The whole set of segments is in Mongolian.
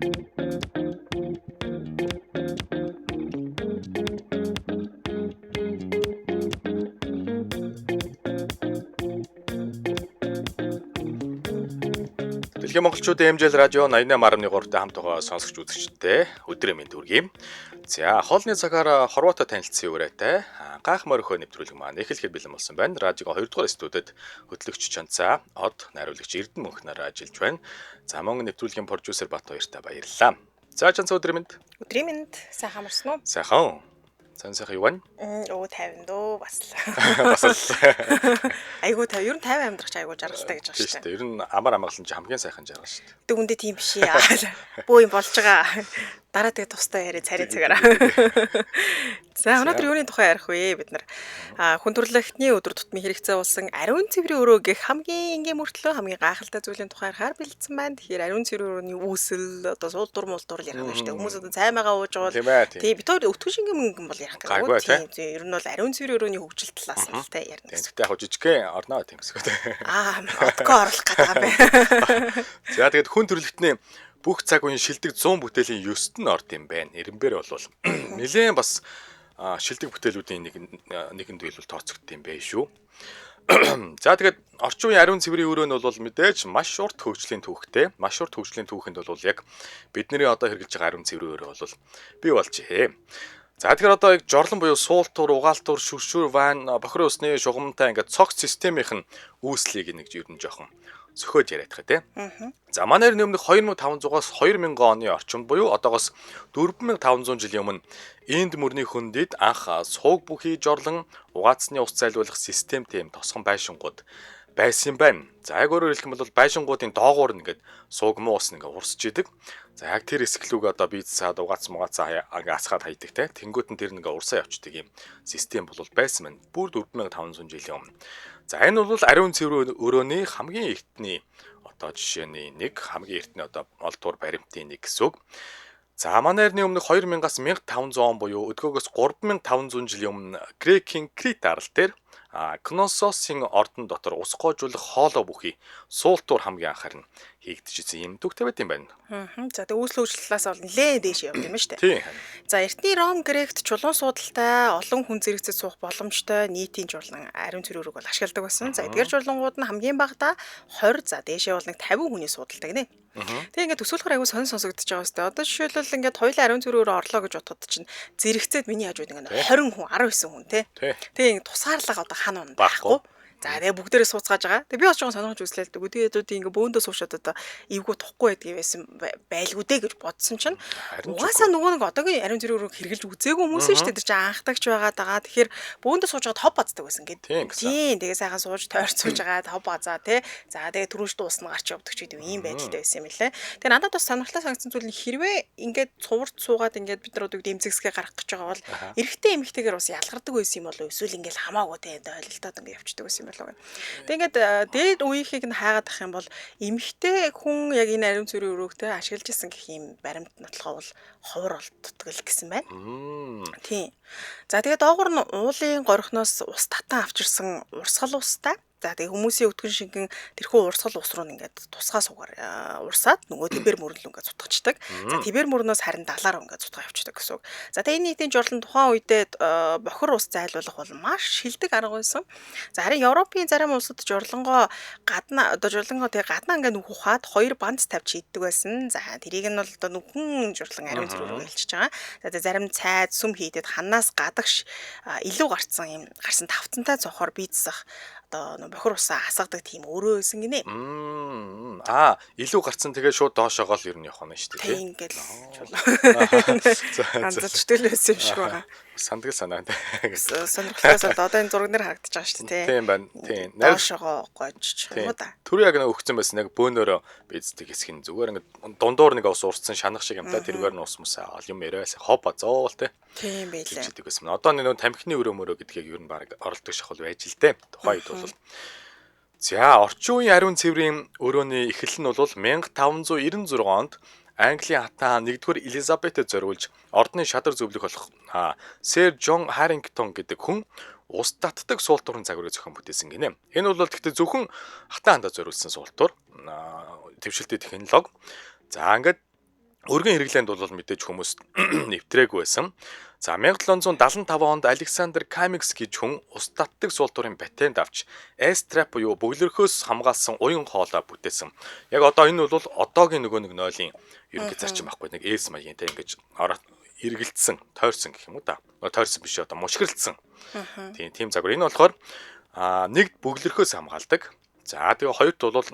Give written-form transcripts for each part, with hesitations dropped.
Дэлхийн монголчуудын MJL радио 88.3-тай хамт байгаа сонсогч үзэгчдээ өдрийн мэнд хүргэе. За, хоолны цагаар Хорваттай танилцсан үрээтэй гайх морихо нэвтрүүлэг маань эхлэхэд бэлэн болсон байна. Радиогийн 2 дугаар студид хөтлөгч Чанцаа, од найруулагч Эрдэнэ мөнх нараа ажиллаж байна. За, мөн нэвтрүүлгийн продюсер Бат хоёртай баярлалаа. За, Чанцаа өдрийн мэнд. Өдрийн мэнд сайхан амарсан уу? Сайхан. Сан сайхан юу байна? Өө 50 дөө бас л. Бас л. Айгуу 50. Ер нь 50 амьдрах чи айгуу жаргалтай гэж байгаа Тийм шүү шүү дээ. Ер нь амар амгалан чи хамгийн сайхан жаргал шүү дээ. дээ. Үндэ тийм биш ээ. Бөө юм болж байгаа. Дараа тэгээ тустай яриа царай цагаараа. За өнөөдөр юуны тухай ярих вэ бид нар? Хүн төрөлхтний өдөр тутмын хэрэгцээ болсон ариун цэврийн өрөө гэх хамгийн энгийн мөртлөө хамгийн гайхалтай зүйлийн тухай ярихаар бэлдсэн байна. Тэгэхээр ариун цэврийн өрөөний үүсэл одоо суулдур мулдур л ярих юм шүү дээ. Хүмүүс одоо цаймагаа ууж байгаа бол Тийм тий бид хоёр өтгөн шингэн мөнгөн бол ярих Гайгүй, гэдэг. Тийм тийм ер нь бол ариун цэврийн өрөөний хөгжил талаас нь л те ярина Тийм. гэсэн. Гэтэ яг жижигхэн орноо тийм гэсэн. Одко орлох гэдэг юм байна. За тэгээд хүн төрөлхтний бүх цаг үеийн шилдэг 100 бүтээлийн 9-т нь орд юм байна. Эренбэр бол нэлээд бас шилдэг бүтээлүүдийн нэг нэгэнд бол тооцогдсон юм байна шүү. За тэгээд орчин үеийн ариун цэврийн өрөө нь бол мэдээж маш урт хөгжлийн түүхтэй. Маш урт хөгжлийн түүхэнд бол яг бидний одоо хэрэглэж байгаа ариун цэврийн өрөө бол бий болжээ. За тэгэхээр одоо яг жорлон буюу суултуур, угаалтуур, шүршүр, ван, бохирын усны шугамтай ингээд цогц системийнх нь үүслийг нэг ер нь жоохон сөхөөж яриад байгаа тий. За манай эртний өмнөх 2500-аас 2000 оны орчимд буюу одоогоос 4500 жилийн өмнө Инд мөрний хөндөд анх сууг бүхий жорлон угаацсны ус зайлуулах системтэй юм тосгон байшингууд байсан юм байна. За яг өөрөөр хэлэх юм бол байшингуудын доогуур нь ингээд сууг муу ус ингээд урсж идэг. За яг тэр хэсэг лүүгээ одоо бие засаад угаац мугаацаа ингээд асгаад хайдаг те. Тэнгүүт нь тэр ингээд урсаа явчихдаг юм систем бол байсан байна. Бүр 4500 жилийн өмнө. За энэ бол ариун цэврийн өрөөний хамгийн эртний одоо жишээний нэг хамгийн эртний одоо олдвор баримтын нэг гэсэн үг. За манай эртний өмнөх 2000-аас 1500 он буюу өдгөөгөөс 3500 жилийн өмнө Грекийн Крит арал дээр Кнососын ордон дотор ус гоожуулах хоолой бүхий суултуур хамгийн анхаар нь хийгдэж юм түүхтэй байт юм байна. За тэгээ үүсэл хөгжил талаас бол нэлээд дээш явд юм шүү дээ. Тийм. За эртний Ром Грект чулуун суудалтай олон хүн зэрэгцэж суух боломжтой нийтийн журлан ариун цэврийн өрөөг бол ашигладаг байсан. За эдгээр журлангууд нь хамгийн багадаа 20 за дээшээ бол нэг 50 хүний суудалтай гинэ. Тэгээ ингээд төсөөлөхөр айгүй сонь сонсогдож байгаа хэвээр. Одоо жишээлбэл ингээд хоёулаа ариун цэврийн өрөө орлоо гэж бодоход чинь зэрэгцээд миний хажууд ингээд 20 хүн 19 хүн тий. Тэгээ ингээд тусгаарлага одоо хан ун байхгүй. За тэгээ бүгдээрээ сууцгааж байгаа. Тэгээ би бас жоохон сонирхож үзлээ л дээ. Тэгээд одоо ингээ бөөндөө суушаад одоо эвгүй тухгүй байдгийг байсан байлгүй дээ гэж бодсон чинь угаасаа нөгөө нэг одоогийн ариун цэврийн өрөөг хэрглэж үзээгүй хүмүүс шүү дээ. Тэр чинь анхдагч байгаа даа. Тэгэхээр бөөндөө сууж байгаа топ баздаг байсан гээд. Тийм тэгээ сайхан сууж тойрч сууж байгаа топ базаа тий. За тэгээ түрүүш дуусна гарч явдаг ч гэдэг ийм байдалтай байсан юм лээ. Тэгээ надад бас сонирхолтой санагдсан зүйл нь хэрвээ ингээд цуварт суугаад ингээд бид нар одоо эмзэгсгээ гаргах гэж байгаа бол эрэгтэй эмэгтэйгээр бас ялгардаг байсан юм болов эсвэл ингээд хамаагүй тий ойлолтоод ингээд явчихдаг байсан юм болов гэнэ. Тэг ингээд дээд үеийнхийг нь хайгаад ах юм бол эмэгтэй хүн яг энэ ариун цэврийн өрөөгтэй ашиглаж исэн гэх юм баримт нотлохоо бол ховор олддог л гэсэн байна. Тийм. За тэгээд доогуур нь уулын горхноос ус татан авчирсан урсгал устай. За тэгээ хүмүүсийн өтгөн шингэн тэрхүү урсгал ус руу ингээд тусгай сугаар урсаад нөгөө тэбэр мөрөн л ингээд сутгачдаг. За тэбэр мөрнөөс харин далаар ингээд сутгаа явчихдаг гэсэн үг. За тэгээ энэ нийтийн жорлон тухайн үедээ бохир ус зайлуулах бол маш шилдэг арга байсан. За харин Европын зарим улсад жорлонгоо гадна одоо жорлонгоо тэгээ гадна ингээд нүх ухаад хоёр банц тавьж хийддэг байсан. За тэрийг нь бол одоо нүхэн жорлон ариун цэвэр рүү хэлчихэж байгаа. За тэгээ зарим цайд сүм хийдэд ханаас гадагш илүү гарцсан юм гарсан тавцантай цонхоор бие засах одоо нөө бохир усаа асгадаг тийм өрөө байсан гинэ. Илүү гарцсан тэгээ шууд доошоогоо л ер нь явах нь шүү дээ. Тийм ингээл чулуу. Анзаарчдаг л байсан юм шиг байгаа. Сандгал санаа. Сонирхолтой бол одоо энэ зураг нэр харагдаж байгаа шүү дээ. Тийм байна. Тийм. Доошоогоо гожчих юм уу да. Түр яг нэг өгцөн байсан яг бөөнөрөө бийздэг хэсэг нь зүгээр ингээд дундуур нэг ус урцсан шанах шиг юм та тэргээр нь ус мусаа ол юм яриас хоб базоол те. Тийм байлээ. Тэгдэг байсан. Одоо нэг тамхины өрөө мөрөө гэдгийг ер нь баг оролдог шахал байж л дээ. Тухайн үед бол За орчин үеийн ариун цэврийн өрөөний эхлэл нь бол 1596 онд Английн хатан 1-р Элизабетэд зориулж ордны шадар зөвлөх болох Сэр Джон Харрингтон гэдэг хүн ус татдаг суултуурын загварыг зохион бүтээсэн гинэ. Энэ бол гэхдээ зөвхөн хатан хандаа зориулсан суултуур, твшилтэй технологи. За ингээд Өргөн хэрэглээнд бол мэдээж хүмүүс нэвтрээгүй байсан. За 1775 онд Александр Камикс гэж хүн ус татдаг суултуурын патент авч S-trap буюу бөглөрхөөс хамгаалсан уян хоолой бүтээсэн. Яг одоо энэ бол одоогийн нөгөө нэг нойлын ерөнхий зарчим байхгүй, нэг S маягийн те, ингэж ороо эргэлдсэн, тойрсон гэх юм уу та. Тойрсон биш, одоо мушгирлцсан. Тийм загвар. Энэ болохоор нэгд бөглөрхөөс хамгаалдаг. За, тэгээ хоёрт бол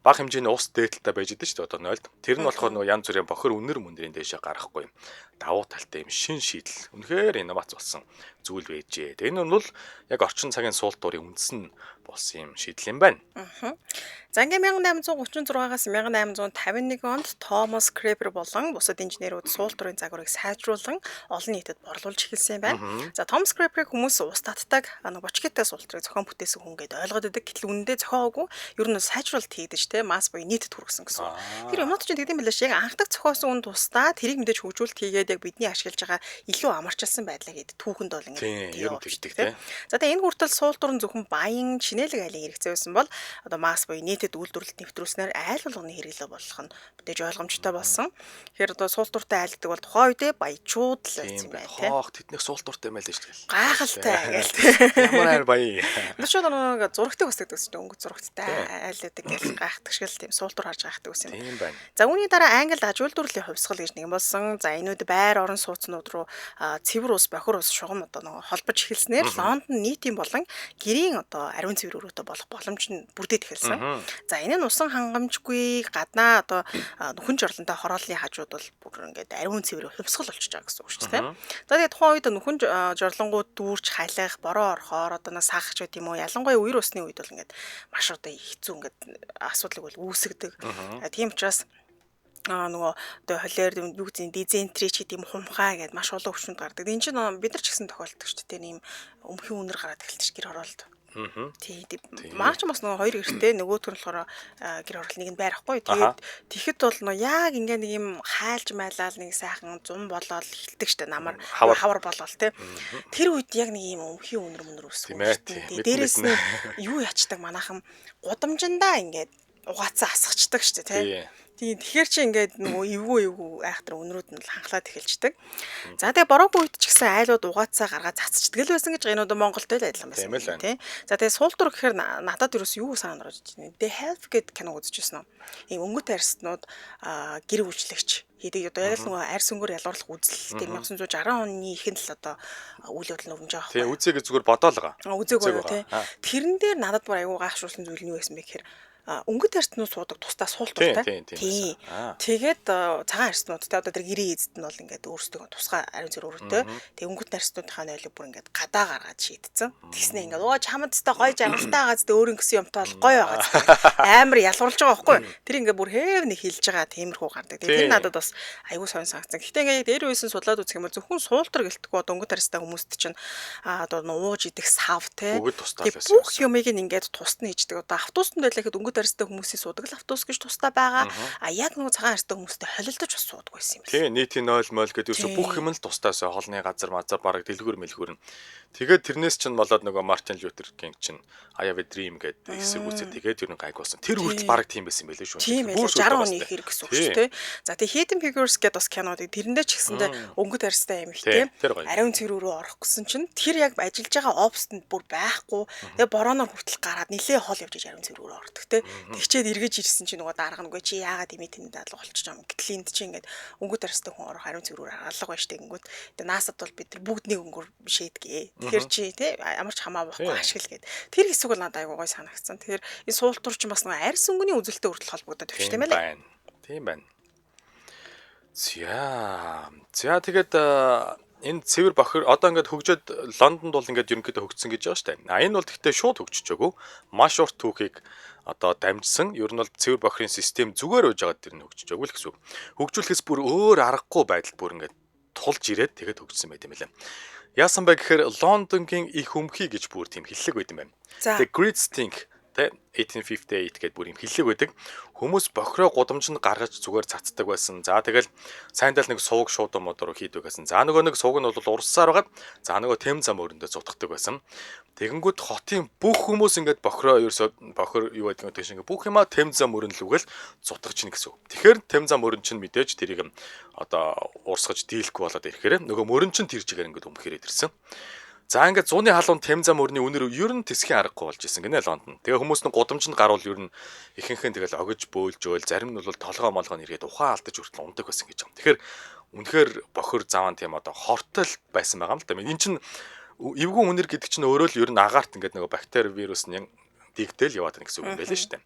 бага хэмжээний ус дээдэлтэй байж идэв шүү дээ одоо нойлд. Тэр нь болохоор нөгөө янз бүрийн бохир үнэр мөндрийн дээшээ гарахгүй юм. Давуу талтай юм шин шийдэл. Үнэхээр инновац болсон зүйл байжээ. Тэгээ энэ нь бол яг орчин цагийн суултуурын үндэс нь болсон юм шийдэл юм байна. За, ингээ 1836-аас 1851 онд Томас Крепер болон бусад инженерүүд суултуурын загварыг сайжруулан олон нийтэд борлуулж эхэлсэн юм байна. За, Томас Креперийг хүмүүс ус татдаг нэг бочкитай суултурыг зохион бүтээсэн хүн гэдээ ойлгоод байдаг. Гэтэл үнэндээ зохиогоогүй, ер нь сайжруулалт хийгдэж те, масс буюу нийтэд хүргэсэн гэсэн. Тэр юмнууд чинь тэгдэм билээ ш. Яг анхдаг зохиосон хүн тусдаа тэрийг мэдээж хөгжүүлэлт хийгээд яг бидний ашиглаж байгаа илүү амарчилсан байдлаа гээд түүхэнд бол Тийм, ингээд ер нь тэгдэг те. За, тэгээ энэ хүртэл суултур нь зөвхөн баян шинэлэг айлын хэрэгцээ байсан бол одоо масс буюу нийтэд үйлдвэрлэлд нэвтрүүлснээр айл болгоны хэрэглээ болох нь мэдээж ойлгомжтой болсон. Тэгэхээр одоо суултууртай айл гэдэг бол тухайн үедээ баячууд л байсан юм байна те. Хоох, тэднийх суултууртай юм байл шүү дээ. Гайхалтай гээл те. Ямар айл баян. Бид ч одоо нэг зурагтай үсдэг гэсэн чинь өнгө зурагтай айл гэдэг гэл гайхдаг шиг л тийм суултур харж гайхдаг гэсэн юм. Тийм байна. За, үүний дараа Англид аж үйлдвэрлэлийн хувьсгал гэж нэг юм болсон. За, энэ үед байр орон сууцнууд руу цэвэр ус, бохир ус, шугам одоо нөгөө холбож эхэлснээр Лондон нийтийн болон гэрийн одоо ариун цэвэр өрөөтэй болох боломж нь бүрдээд эхэлсэн. За, энэ нь усан хангамжгүй гаднаа одоо нүхэн жорлонтой хорооллын хажууд бол бүр ингээд ариун цэвэр хувьсгал болчихж байгаа гэсэн үг шүү дээ. За, тэгээд тухайн үед нүхэн жорлонгууд дүүрч халих, бороо орохоор одоо нэг сахч байт юм уу, ялангуяа үер усны үед бол ингээд маш одоо хэцүү ингээд асуудлыг бол үүсгдэг. Тийм учраас нөгөө одоо холиор, юу гэдэг, дизентри ч гэдэг юм, хумхаа гэдээ маш олон өвчнөд гардаг. Энэ чинь бид нар ч гэсэн тохиолддог шүү дээ. Тийм өмхийн үнэр гараад эхэлдэг гэр хороолт. Тий. Маа ч бас нөгөө хоёр гэртэй, нөгөөх нь болохоор гэр хороолт, нэг нь байр ахгүй. Тэгээд тэгэхэд бол нөгөө яг ингээ нэг юм хайлж майлал нэг сайхан зум болоод эхэлдэг штэ, намар хавар болоод тий. Тэр үед яг нэг юм өмхийн үнэр мөнөр өсөх. Тийм. Дээрээс нь юу ячдаг, манайхан гудамжиндаа ингээд угаацсан асгачдаг штэ тий. Тийм, тэгэхээр чи ингээд нөгөө эвгүй эвгүй айхтар өнрүүд нь л ханхлаад эхэлждэг. За, тэгээ бороогүй үед ч гэсэн айлууд угаацаа гаргаад цацчдаг л байсан гэж, энэ одоо Монголд л адилхан байсан тий. За, тэгээ суултур гэхээр надад ерөөс юу санаанд орж ирж байна. The Help гэдэг кино үзчихсэн үү? Ийм өнгөт арьснууд гэр бүлчлэгч хийдэг, одоо яг л нөгөө арьс өнгөөр ялгуурлах үзэл тийм 1960 оны ихэнд л одоо үйл явдал нь өрнөж байгаа байхгүй. Тийм, үзээгээ зүгээр бодоол байгаа. Үзээгүй юу тий. Тэрэн дээр надад бүр аягүй гайхшруулсан зүйл нь юу байсан бэ гэхээр өнгөт арьснууд суудаг тусдаа суултуртай. Тийм. Тэгээд цагаан арьснуудтай одоо тэр гэрээ эзэд нь бол ингээд өөрсдөө тусгай ариун цэвэр өрөөтэй. Тэгээд өнгөт арьснуудынхаа нойлыг бүр ингээд гадаа гаргаад шийдсэн. Тэгснэ ингээд оо чамд өстой гоё жаргалтай байгаа зү, өөр ингэсэн юмтай бол гоё байгаа зү. Амар ялгуурлаж байгаа байхгүй. Тэр ингээд бүр хэв нэг хилж байгаа тиймэрхүү гардаг. Тэгээд тэр надад бас аягүй сонь санагдсан. Гэхдээ ингээд дээр үесэн судлаад үзэх юм бол зөвхөн суултар гэлтгүү одоо өнгөт арьстай хүмүүст чинь одоо ууж идэх сав те. Бүх юмыг ингээд тусна хийждэг. Одоо автобусанд байлаа гэхэд өнгөт арьстай хүмүүсийн суудаг л автобус гэж тусдаа байгаа. А яг нөгөө цагаан арьстай хүмүүстэй холилдож бас суудаг байсан юм байна. Тийм, нийтийн 0 мойл гэдэг ерөөсө бүх юм л тусдаасаа, хоолны газар мазар бараг дэлгүүр мэлгүүр нь. Тэгээд тэрнээс чинь болоод нөгөө Мартин Лютер Кинг чинь "I have a dream" гэдэг хэсэг үсэ, тэгээд ер нь гайг болсон. Тэр хүртэл бараг тийм байсан юм байлээ шүү. Тийм байлээ. 60 оны их хэрэг гэсэн үг шүү дээ. За, тэг Hidden Figures гэдэг бас кинод тэрэндээ ч гэсэндээ өнгөт арьстай эмэгтэй ариун цэвэр рүү орох гэсэн чинь тэр яг ажиллаж байгаа оффист бүр байхгүй. Тэгээ борооноор хүртэл гараад нилээ хол явж ариун цэвэр рүү ордог те. Тэгчээд эргэж ирсэн чинь нөгөө дарга нүгөө чи яагаад имээ тэнд дадлага болчих юм. Гэтэл энд чи ингээд өнгөт арьстай хүн орох ариун цэвэр рүү алга байж тээ гингүүт. Тэгээ наасад бол бид нар бүгд нэг өнгөөр шийдгээ. Тэгэхээр чи те ямар ч хамаа байхгүй ашигла гэд. Тэр хэсэг бол надад айгуу гой санагдсан. Тэгэхээр энэ суултур чинь бас нөгөө арьс өнгөний үзэлтэй хүртэл холбогдоод тавьчих юм байна. Тийм байна. За. За, тэгээд энэ цэвэр бохир одоо ингээд хөгжөөд Лондонд бол ингээд ерөнхийдөө хөгжсөн гэж байгаа шүү дээ. А энэ бол гэхдээ шууд хөгжиж өгөө. Маш урт түүхийг одоо дамжсан. Ер нь бол цэвэр бохирын систем зүгээр байж байгаа, тэр нь хөгжиж өгөө л гэсэн үг. Хөгжүүлэхээс бүр өөр аргагүй байдал бүр ингээд тулж ирээд тэгээд хөгжсөн байт юм лээ. Яасан бэ гэхээр Лондонгийн их өмхий гэж бүр тийм хэллэг байт юм байна. The Great Stink. те 1858 гэдэг бүр юм хиллэг байдаг. Хүмүүс бохироо гудамжинд гаргаж зүгээр цацдаг байсан. За тэгэл сайндал нэг сувг шууд модор хийдэг байсан. За нөгөө нэг сувг нь бол урссаар байгаад за нөгөө Темза мөрөндөө зутгадаг байсан. Тэгэнгүүт хотын бүх хүмүүс ингээд бохироо ерөөсөө бохир юу гэдэг нь тийш ингээд бүх юмаа Темза мөрөн лүгэл зутгах чинь гэсэн үг. Тэгэхээр Темза мөрөн чинь мэдээж тэрийг одоо урсгаж дийлэхгүй болоод ирэхээр нөгөө мөрөн чинь тэр чигээр ингээд өмхөрөөд ирсэн. За ингээд зуны халуун Темза мөрний үнэр ер нь тэсхийн аргагүй болж исэн гинэ Лондон. Тэгээ хүмүүс нь гудамжинд гарвал ер нь ихэнх нь тэгэл огиж бөөлж өөл зарим нь бол толгой молгоо нэргээд ухаан алдаж хүртэл ундаг байсан гэж юм. Тэгэхээр үнэхээр бохир заван тийм одоо хортол байсан байгаа юм л да. Энэ чинь эвгүй үнэр гэдэг чинь өөрөө л ер нь агаарт ингээд нөгөө бактери вирус нь дигтэл яваад байна гэсэн үг юм байл шүү дээ.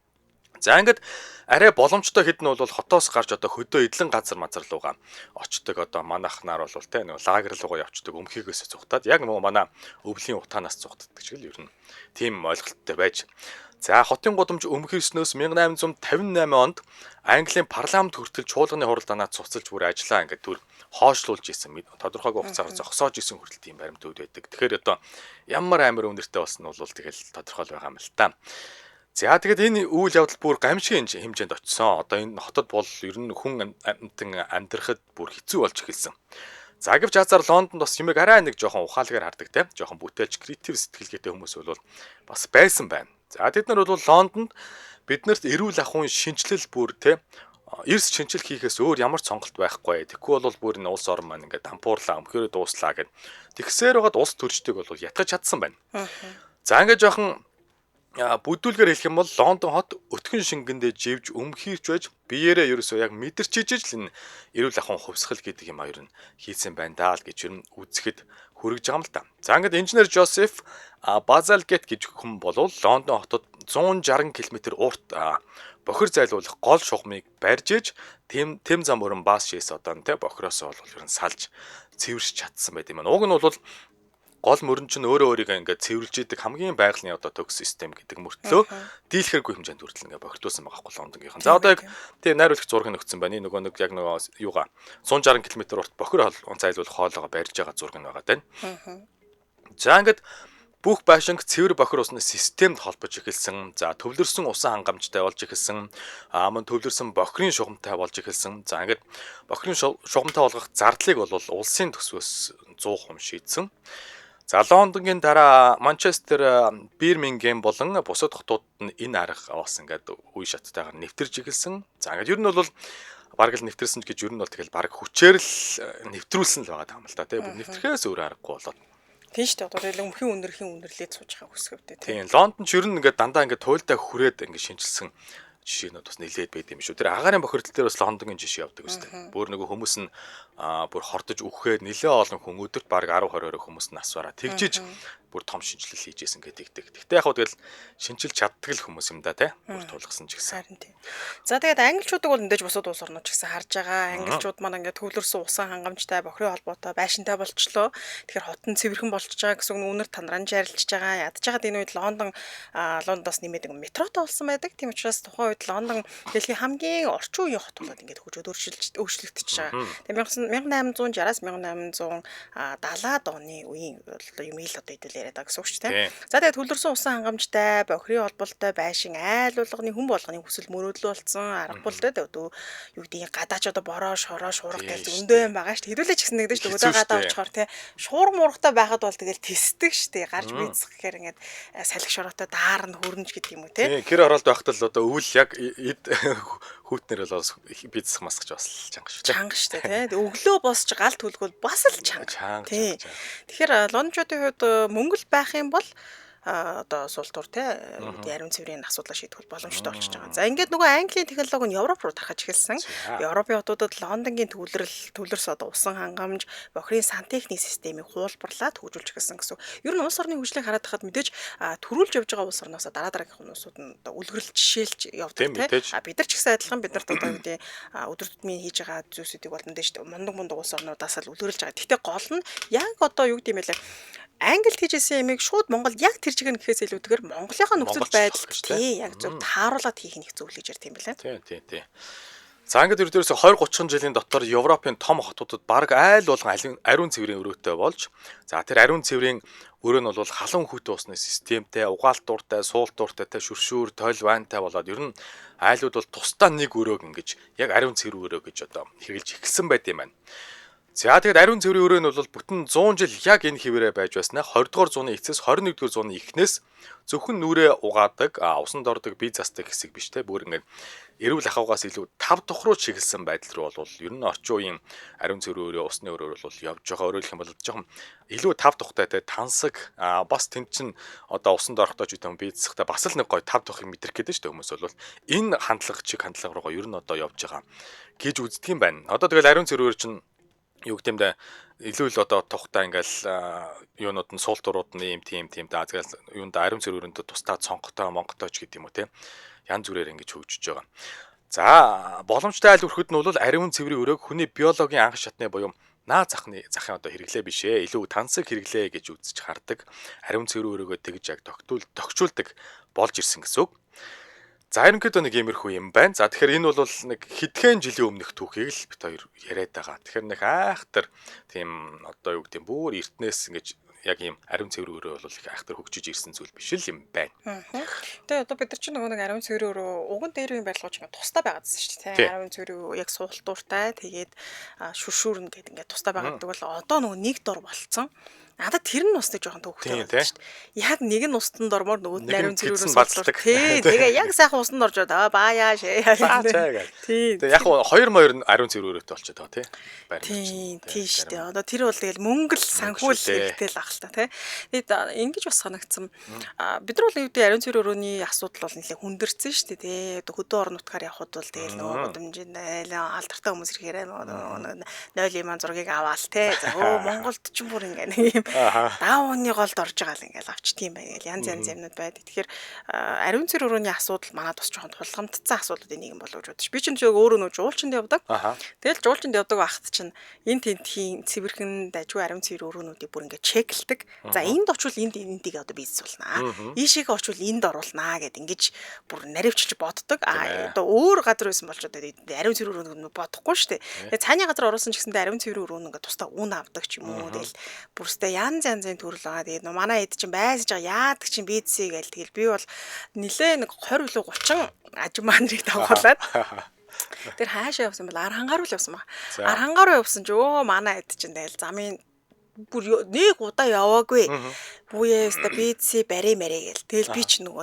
За ингээд арай боломжтой хэд нь бол хотоос гарч одоо хөдөө эдлэн газар мазар руугаа очдог, одоо манайх нар бол те нэг лагер руугаа явцдаг, өмхийгөөс цухтаад яг нөгөө манай өвлийн утаанаас цухтдаг чиг л ер нь тийм ойлголттой байж. За хотын гудамж өмхийснөөс 1858 онд Английн парламент хүртэл чуулганы хуралдаанаа цуцалж бүр ажиллаа ингээд түр хоошлуулж исэн, тодорхойгүй хугацаагаар зогсоож исэн хүртэл тийм баримтууд байдаг. Тэгэхээр одоо ямар амар үнэртэй болсон нь бол тэгэл тодорхой байгаа юм л та. За тэгэд энэ үйл явдал бүр гамшигын хэмжээнд очисон. Одоо энэ хотод бол ер нь хүн амьтан амьдрахад бүр хэцүү болж эхэлсэн. За гэвч азар Лондонд бас юмэг арай нэг жоохон ухаалгаар хардаг те. Жоохон бүтээлч креатив сэтгэлгээтэй хүмүүс бол бас байсан байна. За тэд нар бол Лондонд биднэрт эрүүл ахуйн шинжилэл бүр те эрс шинжил хийхээс өөр ямар ч сонголт байхгүй. Тэгэхгүй бол бүр энэ улс орн маань ингээд дампуурлаа, өмхөөрөө дууслаа гэд. Тэгсээр байгаад улс төрчдөг бол ятгах чадсан байна. За ингээд жоохон бүдүүлгээр хэлэх юм бол Лондон хот өтгөн шингэндээ живж өмхийрч байж биеэрээ ерөөсөө яг мэдэрчиж л энэ эрүүл ахуйн хувьсгал гэдэг юм а ер нь хийсэн байна даа л гэж ер нь үзэхэд хүрэж байгаа юм л та. За ингээд инженер Жозеф Базалгет гэж хүн болвол Лондон хотод 160 км урт бохир зайлуулах гол шугамыг барьж иж Темза мөрөн бас шээс одоо нь те бохироосоо бол ер нь салж цэвэрш чадсан байт юм байна. Уг нь бол гол мөрөн чинь өөрөө өөрийгөө ингээд цэвэрлж идэг хамгийн байгалийн одоо төгс систем гэдэг мөртлөө дийлэхэргүй хэмжээнд хүртэл ингээд бохирдуулсан байгаа хгүй Лондонгийнхан. За одоо яг тийм найруулагч зураг нь өгсөн байна. Нөгөө нэг яг нөгөө юугаа 160 км урт бохир зайлуулах хоолоогоо барьж байгаа зураг нь байгаа даа. За ингээд бүх байшинг цэвэр бохир усны системд холбож эхэлсэн. За төвлөрсөн усан хангамжтай болж эхэлсэн. Мөн төвлөрсөн бохирын шугамтай болж эхэлсэн. За ингээд бохирын шугамтай болгох зардлыг бол улсын төсвөөс 100% шийдсэн. За Лондонгийн дараа Манчестер, Бирмингем болон бусад хотууд нь энэ арга бас ингээд үе шаттайгаар нэвтэрж эхэлсэн. За ингээд ер нь бол бараг л нэвтэрсэн гэж ер нь бол тэгэл бараг хүчээр л нэвтрүүлсэн л байгаа юм л та тий. Бүр нэвтрэхээс өөр аргагүй болоод. Тийм шүү дээ. Одоо тэгэл өмхийн үнэрхийн үнэрлээд сууж байгаа өсгөвтэй тий. Тийм Лондон ч ер нь ингээд дандаа ингээд туйлдаа хүрээд ингээд шинжилсэн жишээнүүд бас нэлээд байд юм шүү. Тэр агаарын бохирдол дээр бас Лондонгийн жишээ явдаг өстэй. Бүр нөгөө хүмүүс нь бүр хордож үхэхэд нэлээд олон хүн өдөрт бараг 10 20 хүмүүс нь асвараа тэгжиж бүр том шинжилэл хийж исэн гэдэг. Гэхдээ яг хөө тэгэл шинжилж чаддаг л хүмүүс юм да тий. Бүр тулгасан ч гэсэн. Харин тий. За тэгээд англичуудыг бол мэдээж бусад улс орнууд ч гэсэн харж байгаа. Англичууд маань ингээд төвлөрсөн усан хангамжтай, бохирын холбоотой, байшинтай болчлоо. Тэгэхээр хот нь цэвэрхэн болчихж байгаа гэсэн үг, үнэр танран жарилж байгаа. Ядж байгаад энэ үед Лондон Лондоос нэмээд ингээд метротой болсон байдаг. Тийм учраас тухайн үед Лондон дэлхийн хамгийн орчин үеийн хот болоод ингээд хөгжөөд өөрчлөгдөж байгаа. Тэгээд 1860-аас 1870-аад оны үеийн юм ил одоо хэдүүл яриад байгаа гэсэн үг шүү дээ. За тэгээд төвлөрсөн усан хангамжтай, бохирын холболтой байшин айл болгоны хүн болгоны хүсэл мөрөөдөл болсон, аргагүй л дээ. Одоо юу гэдгийг гадаач одоо бороо, шороо, шуурга гэж зөндөө юм байгаа шүү дээ. Хэдүүлээ ч гэсэн нэгдэж шүү дээ. Өдөө гадаа очихоор те шуурга муургатай байхад бол тэгэл тэсдэг шүү дээ. Гарч бийцэх гэхээр ингээд салхи шороотой даарна хөрнж гэдэг юм уу те. Тийм, гэр оролд байхад л одоо өвөл яг эд хүүтнэр бол бийцэх масгч бас чанга шүү дээ. Чанга шүү дээ те. Өглөө босч гал түлгүүл бас л чанга. Тийм. Тэгэхээр лондончуудын хувьд мөнгө л байх юм бол одоо сул тур те ариун цэврийн асуудлаа шийдэх боломжтой болчихж байгаа. За ингээд нөгөө Английн технологи нь Европ руу тархаж эхэлсэн. Европын хотуудад Лондонгийн төвлөрс одоо усан хангамж, бохирын сантехник системийг хуулбарлаад хөгжүүлж эхэлсэн гэсэн. Ер нь улс орны хөгжлийг хараад байхад мэдээж төрүүлж явж байгаа улс орноосоо дараа дараагийнх улсууд нь одоо үлгэрлж жишээлж явдаг те. Бид нар ч гэсэн адилхан бид нарт одоо юу гэдэг өдөр тутмын хийж байгаа зүйлсүүдийг бол мэдээж мундаг улс орнуудаас л үлгэрлж байгаа. Гэхдээ гол нь яг одоо юу гэдэг юм бэ лээ Англид хийжсэн ямиг шууд Монголд яг тэр чигээр гэхээс илүүтэйгээр Монголынхаа нөхцөл байдал тий яг зөв тааруулаад хийх нь их зөв л гэж ярьд юм билээ. Тий, тий, тий. За ингээд ердөөсөө 20 30 жилийн дотор Европын том хотуудад бараг айл болгон ариун цэврийн өрөөтэй болж, за тэр ариун цэврийн өрөө нь бол халуун хүйтэн усны системтэй, угаалт дуртай, суул дуртай, тэ шүршүүр, тойл вантай болоод ер нь айлууд бол тусдаа нэг өрөөг ингэж яг ариун цэврийн өрөө гэж одоо хэрэгжилж эхэлсэн байт юм байна. За тэгэд ариун цэврийн өрөө нь бол бүтэн 100 жил яг энэ хэвээрээ байж байснаа 20 дугаар зууны эцэс 21 дугаар зууны эхнээс зөвхөн нүрээ угаадаг, усанд ордог, бие застдаг хэсэг биш те, бүр ингээд эрүүл ахуйгаас илүү тав тух руу чиглэсэн байдал руу бол ер нь орчин үеийн ариун цэврийн өрөө, усны өрөөр бол явж байгаа. Өөрөөр хэлэх юм бол жоохон илүү тав тухтай те, тансаг, бас тэнд чин одоо усанд орохдоо ч гэдэг юм бие засахтай бас л нэг гоё тав тухыг мэдрэх гэдэг шүү дээ хүмүүс бол энэ хандлага чиг хандлага руугаа ер нь одоо явж байгаа гэж үздэг юм байна. Одоо тэгэл ариун цэврийн өрөө чинь юу гэмдэ илүү л одоо тухтай ингээл юунууд нь суул турууд нь ийм тийм тийм да тэгэл юунд ариун цэвэр өрөөндөө тусдаа цонхтой монготой ч гэдэг юм уу те, янз бүрээр ингэж хөгжиж байгаа. За боломжтой айл өрхөд нь бол ариун цэврийн өрөөг хүний биологийн анх шатны буюу наа захны захын одоо хэрэглээ биш ээ, илүү тансаг хэрэглээ гэж үзэж хардаг. Ариун цэврийн өрөөгөө тэгж яг тогтчулдаг болж ирсэн гэсэн үг. За ерөнхийдөө нэг иймэрхүү юм байна. За тэгэхээр энэ бол нэг хэдхэн жилийн өмнөх түүхийг л бит хоёр яриад байгаа. Тэгэхээр нэг айхтар тийм одоо юу гэдэг юм бүр эртнээс ингэж яг ийм ариун цэврийн өрөө бол их айхтар хөгжиж ирсэн зүйл биш л юм байна. Тэгээ одоо бид нар чинь нөгөө нэг ариун цэврийн өрөө уг нь дээр үеийн барилгууд чинь тусдаа байгаадсэн шүү дээ. Ариун цэврийн яг суултууртай тэгээд шүршүүрнэ гэдэг ингээд тусдаа байгааддаг бол одоо нөгөө нэг дор болцсон. Надад тэр нь бас нэг жоохон төвхтэй байна шүү дээ. Яг нэг нь устанд ормоор нөгөөд нь ариун цэврийн суултуур. Тий, тэгээ яг сайхан усанд орж аа бааяа шээ. Тий. Тэгээ яг хоёр моёр нь ариун цэврийн өрөөтэй болчиход байгаа тий. Тий, тий шүү дээ. Одоо тэр бол тэгэл мөнгө л санхүүл хэрэгтэй л ах л та тий. Тэгээд ингэж бас санагдсан. Бид нар бол юу гэдэг ариун цэврийн өрөөний асуудал бол нэлээ хүндэрсэн шүү дээ тий. Одоо хөдөө орон нутгаар явхад бол тэгэл нөгөө гудамжинд алдартай хүмүүс ирэхээр нөгөө 0 юм зургийг аваал тий. За өө Монголд ч бүр ингээ нэг юм даавны голд орж байгаа л ингээл авчт юм байна гэл янз янз юмнууд байдаг. Тэгэхээр ариун цэвэр өрөөний асуудал манад бас жоохон тулгамдсан асуудлуудын нэг юм болов уу гэж бодож. Би чинь өөрөө нөө жуулчинд явдаг. Тэгэл жуулчинд явдаг байхад чинь энэ тентхийн цэвэрхэн дажгүй ариун цэвэр өрөөнүүдийг бүр ингээд чеклдэг. За энд очвол энд эндийг одоо бизнес болнаа. Ийшээгээ очвол энд оруулнаа гэд ингэж бүр наривчилж боддог. А одоо өөр газар байсан болж одоо ариун цэвэр өрөөнд бодохгүй шүү дээ. Тэгээ цааны газар оруулсан ч гэсэндээ ариун цэвэр өрөөн ингээд тусдаа үн авдаг ч юм уу. Тэгэл бүрстэй янз янзын төрөл байгаа. Тэгээд нөө манай эд чинь байсаж байгаа яадаг чинь бизнесээ гээл. Тэгэл би бол нилээ нэг 20 илүү 30 ажим нарыг дагуулад тэр хаашаа явсан бол Архангаар л явсан ба. Архангаар руу явсан чи өө манай эд чинь тэгэл замын бүр нэг удаа яваагүй. Бүүе өстө бизнесээ бари мэрэ гэл. Тэгэл би ч нөгөө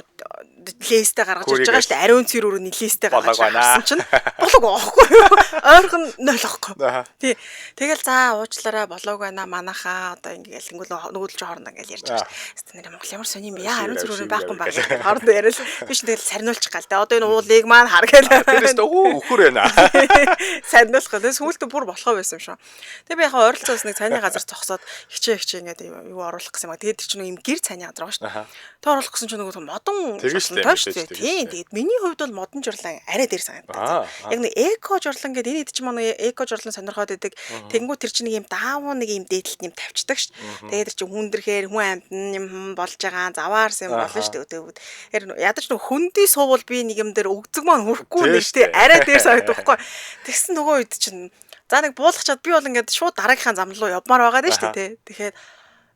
лээстэй гаргаж ирж байгаа шүү дээ. Ариун цэр өрөөний лээстэй гаргаж ирсэн чинь болоог аахгүй юу? Ойрхон 0 аахгүй. Тий. Тэгэл за уучлаарай болоог байна манайхаа одоо ингээл тэнгүүл нөгөөдөл чи хоорондоо ингээл ярьж байгаа шүү дээ. Нэр Монгол ямар сони юм бэ? Яа ариун цэр өрөө байхгүй юм байна. Хоорондоо яриад би ч тэгэл сарниулчих гал тэ. Одоо энэ уулыг маань хар гээл. Тэрээс өө өхөр байна. Сарниулах гал. Сүүлдээ бүр болохоо байсан юм шиг. Тэгээ би яхаа ойролцоос нэг цайны газар зогсоод хичээ хичээ ингээд юу оруулах гэсэн юм а. Тэгээд тэр чинь юм гэр цайны газар байгаа шүү дээ. Тэ оруулах гэсэн чинь нөгөө модон журлан шүү дээ. Тийм. Тэгээд миний хувьд бол модон журлан арай дээр санагдаад. Яг нэг эко журлан гэдэг энэ хэд ч манай эко журлан сонирхоод идэг. Тэнгүү тэр чинь нэг юм даавуу нэг юм дээдэлт юм тавьчихдаг шүү дээ. Тэгээд тэр чинь хүндрэхээр хүн амьтан юм болж байгаа заваарсан юм болно шүү дээ. Тэр ядаж нэг хөндөй суувал би нэг юм дээр өгзөг маань хүрхгүй нэг тий арай дээр санагдахгүй. Тэгсэн нөгөө үед чинь за нэг буулгачаад би бол ингээд шууд дараагийнхаа зам руу явмаар байгаа дээ шүү дээ тий. Тэгэхээр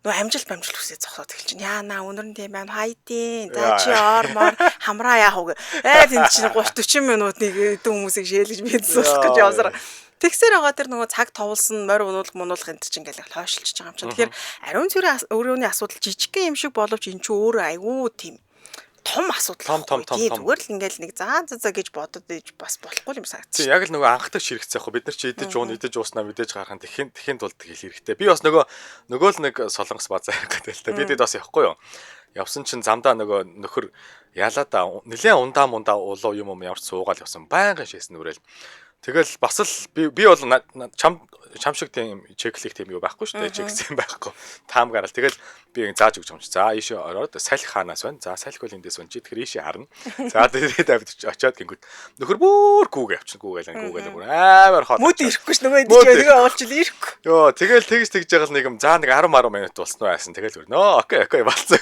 нөгөө амжилт амжилт хүсээ зогсоод эхэлж чинь яана өнөр нь тийм байна хайдин за чи ормоор хамраа яах вэ тэнд чинь 30 40 минут нэг хэдэн хүмүүсийг шээлгэж бизнес болох гэж явсаар тэгсээр байгаа тэр нөгөө цаг товлсон морь унуулах мунуулах энэ чинь ингээл хойшилж байгаа юм чинь. Тэгэхээр ариун цэврийн өрөөний асуудал жижигхэн юм шиг боловч эн чинь өөрөө айгүй тийм том асуудал. Том. Зүгээр л ингээл нэг заа заа заа гэж бодод иж бас болохгүй юм санагдчих. Тийм яг л нөгөө анхдагч хэрэгцээ яг бид нар чи идэж уун идэж ууснаа мэдээж гарах нь тэхийн тулд тэгэл хэрэгтэй. Би бас нөгөө л нэг солонгос базаа гэдэг л та. Би тэд бас явахгүй юу. Явсан чинь замдаа нөгөө нөхөр ялаа да нилээн ундаа мундаа улуу юм ямар ч суугаал явсан. Байнгын шээсэн нүрэл. Тэгэл бас л би бол чам чам шиг тийм чеклэх тийм юу байхгүй шүү дээ. Чексэн байхгүй. Таамгаарал тэгэл би зааж өгч юм чи. За ийшээ ороод салхи хаанаас байна. За салхи бол эндээс байна. Чи тэгэхээр ийшээ харна. За тэгээд авч очиод гингүүд нөхөр бүр гүүгээ авчихна. Гүүгээл гүүгээл бүр амар хол. Мөд ирэхгүй ш нөгөө энд чи тэгээ олж ирэхгүй. Йоо тэгэл тэгж тэгж байгаа л нэг юм. За нэг 10 10 минут болсон уу айсан. Тэгэл бүр нөө окей окей болсон.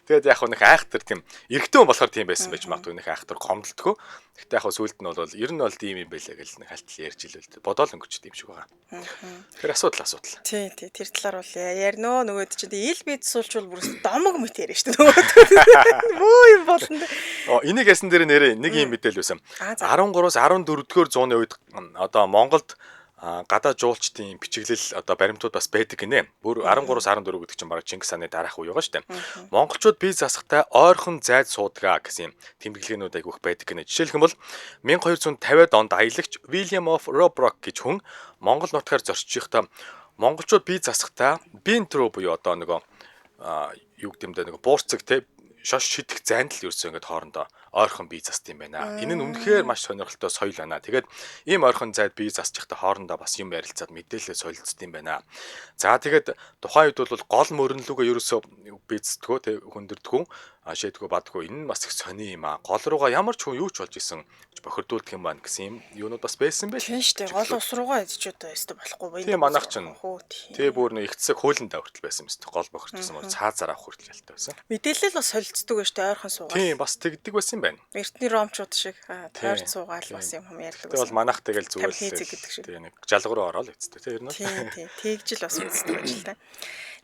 Тэгээд яг нэг айхтар тийм эрэгтэй хүн болохоор тийм байсан байж магадгүй нэг айхтар гомдолтгоо. Гэхдээ яг сүүлд нь бол ер нь бол тийм юм байлаа гэл нэг хальтал ярьж илвэл бодоол өнгөрчд юм шиг байгаа. Тэгэхээр асуудал асуудал. Тий, тий, тэр талаар бол ярина нөгөөд чинь ил бие суулчвал бүрс домог мэт яриа шүү дээ нөгөөд. Бөө юм болно. Оо энийг ясан дээр нэрээ нэг юм мэдээлэл байсан. 13-аас 14-р зууны үед одоо Монголд гадаа жуулчдын бичиглэл одоо баримтууд бас байдаг гинэ. Бүр 13-аас 14 гэдэг чинь бараг Чингис хааны дараах үе байгаа шүү дээ. Монголчууд бие засахтай ойрхон зайд суудгаа гэсэн юм тэмдэглэгээнүүд айгүйх байдаг гинэ. Жишээлх юм бол 1250-ад онд аялагч William of Rubruck гэж хүн Монгол нутгаар зорчиж байхдаа монголчууд бие засахтай бинт рүү буюу одоо нөгөө юу гэдэг юм бэ нөгөө буурцаг те шош шидэх зайд л ерөөсөө ингээд хоорондоо ойрхон бие заст юм байна. Энэ нь үнэхээр маш сонирхолтой соёл байна. Тэгээд ийм ойрхон зайд бие засчихтай хоорондоо бас юм ярилцаад мэдээлэл солилцдог юм байна. За тэгээд тухайн үед бол гол мөрөнлөгөө ерөөсөө бийцдгөө тэг хүндэрдгүү шийдгүү бадггүй энэ нь бас их сони юм аа. Гол руугаа ямар ч хүн юу ч болж исэн бохирдуулдаг юм байна гэсэн юм юунууд бас байсан байх. Тийм шүү дээ. Гол ус руугаа эзэж одоо өстө болохгүй баян. Тийм манайх чинь. Тий бүр нэг ихцэг хуулиндаа хүртэл байсан юм өстө. Гол бохирдсон бол цаазаар авах хүртэл ялтай байсан. Мэдээлэл бас солилцдог байж тээ ойрхон суугаал. Тийм бас тэгдэг байсан юм байна. Эртний ромчууд шиг тойрч суугаал бас юм юм ярьдаг байсан. Тэг бол манайх тэгэл зүгээр л тий нэг жалгуу руу ороод эцтэй тий ер нь. Тийм тийм. Тэгжил бас үздэг байж л та.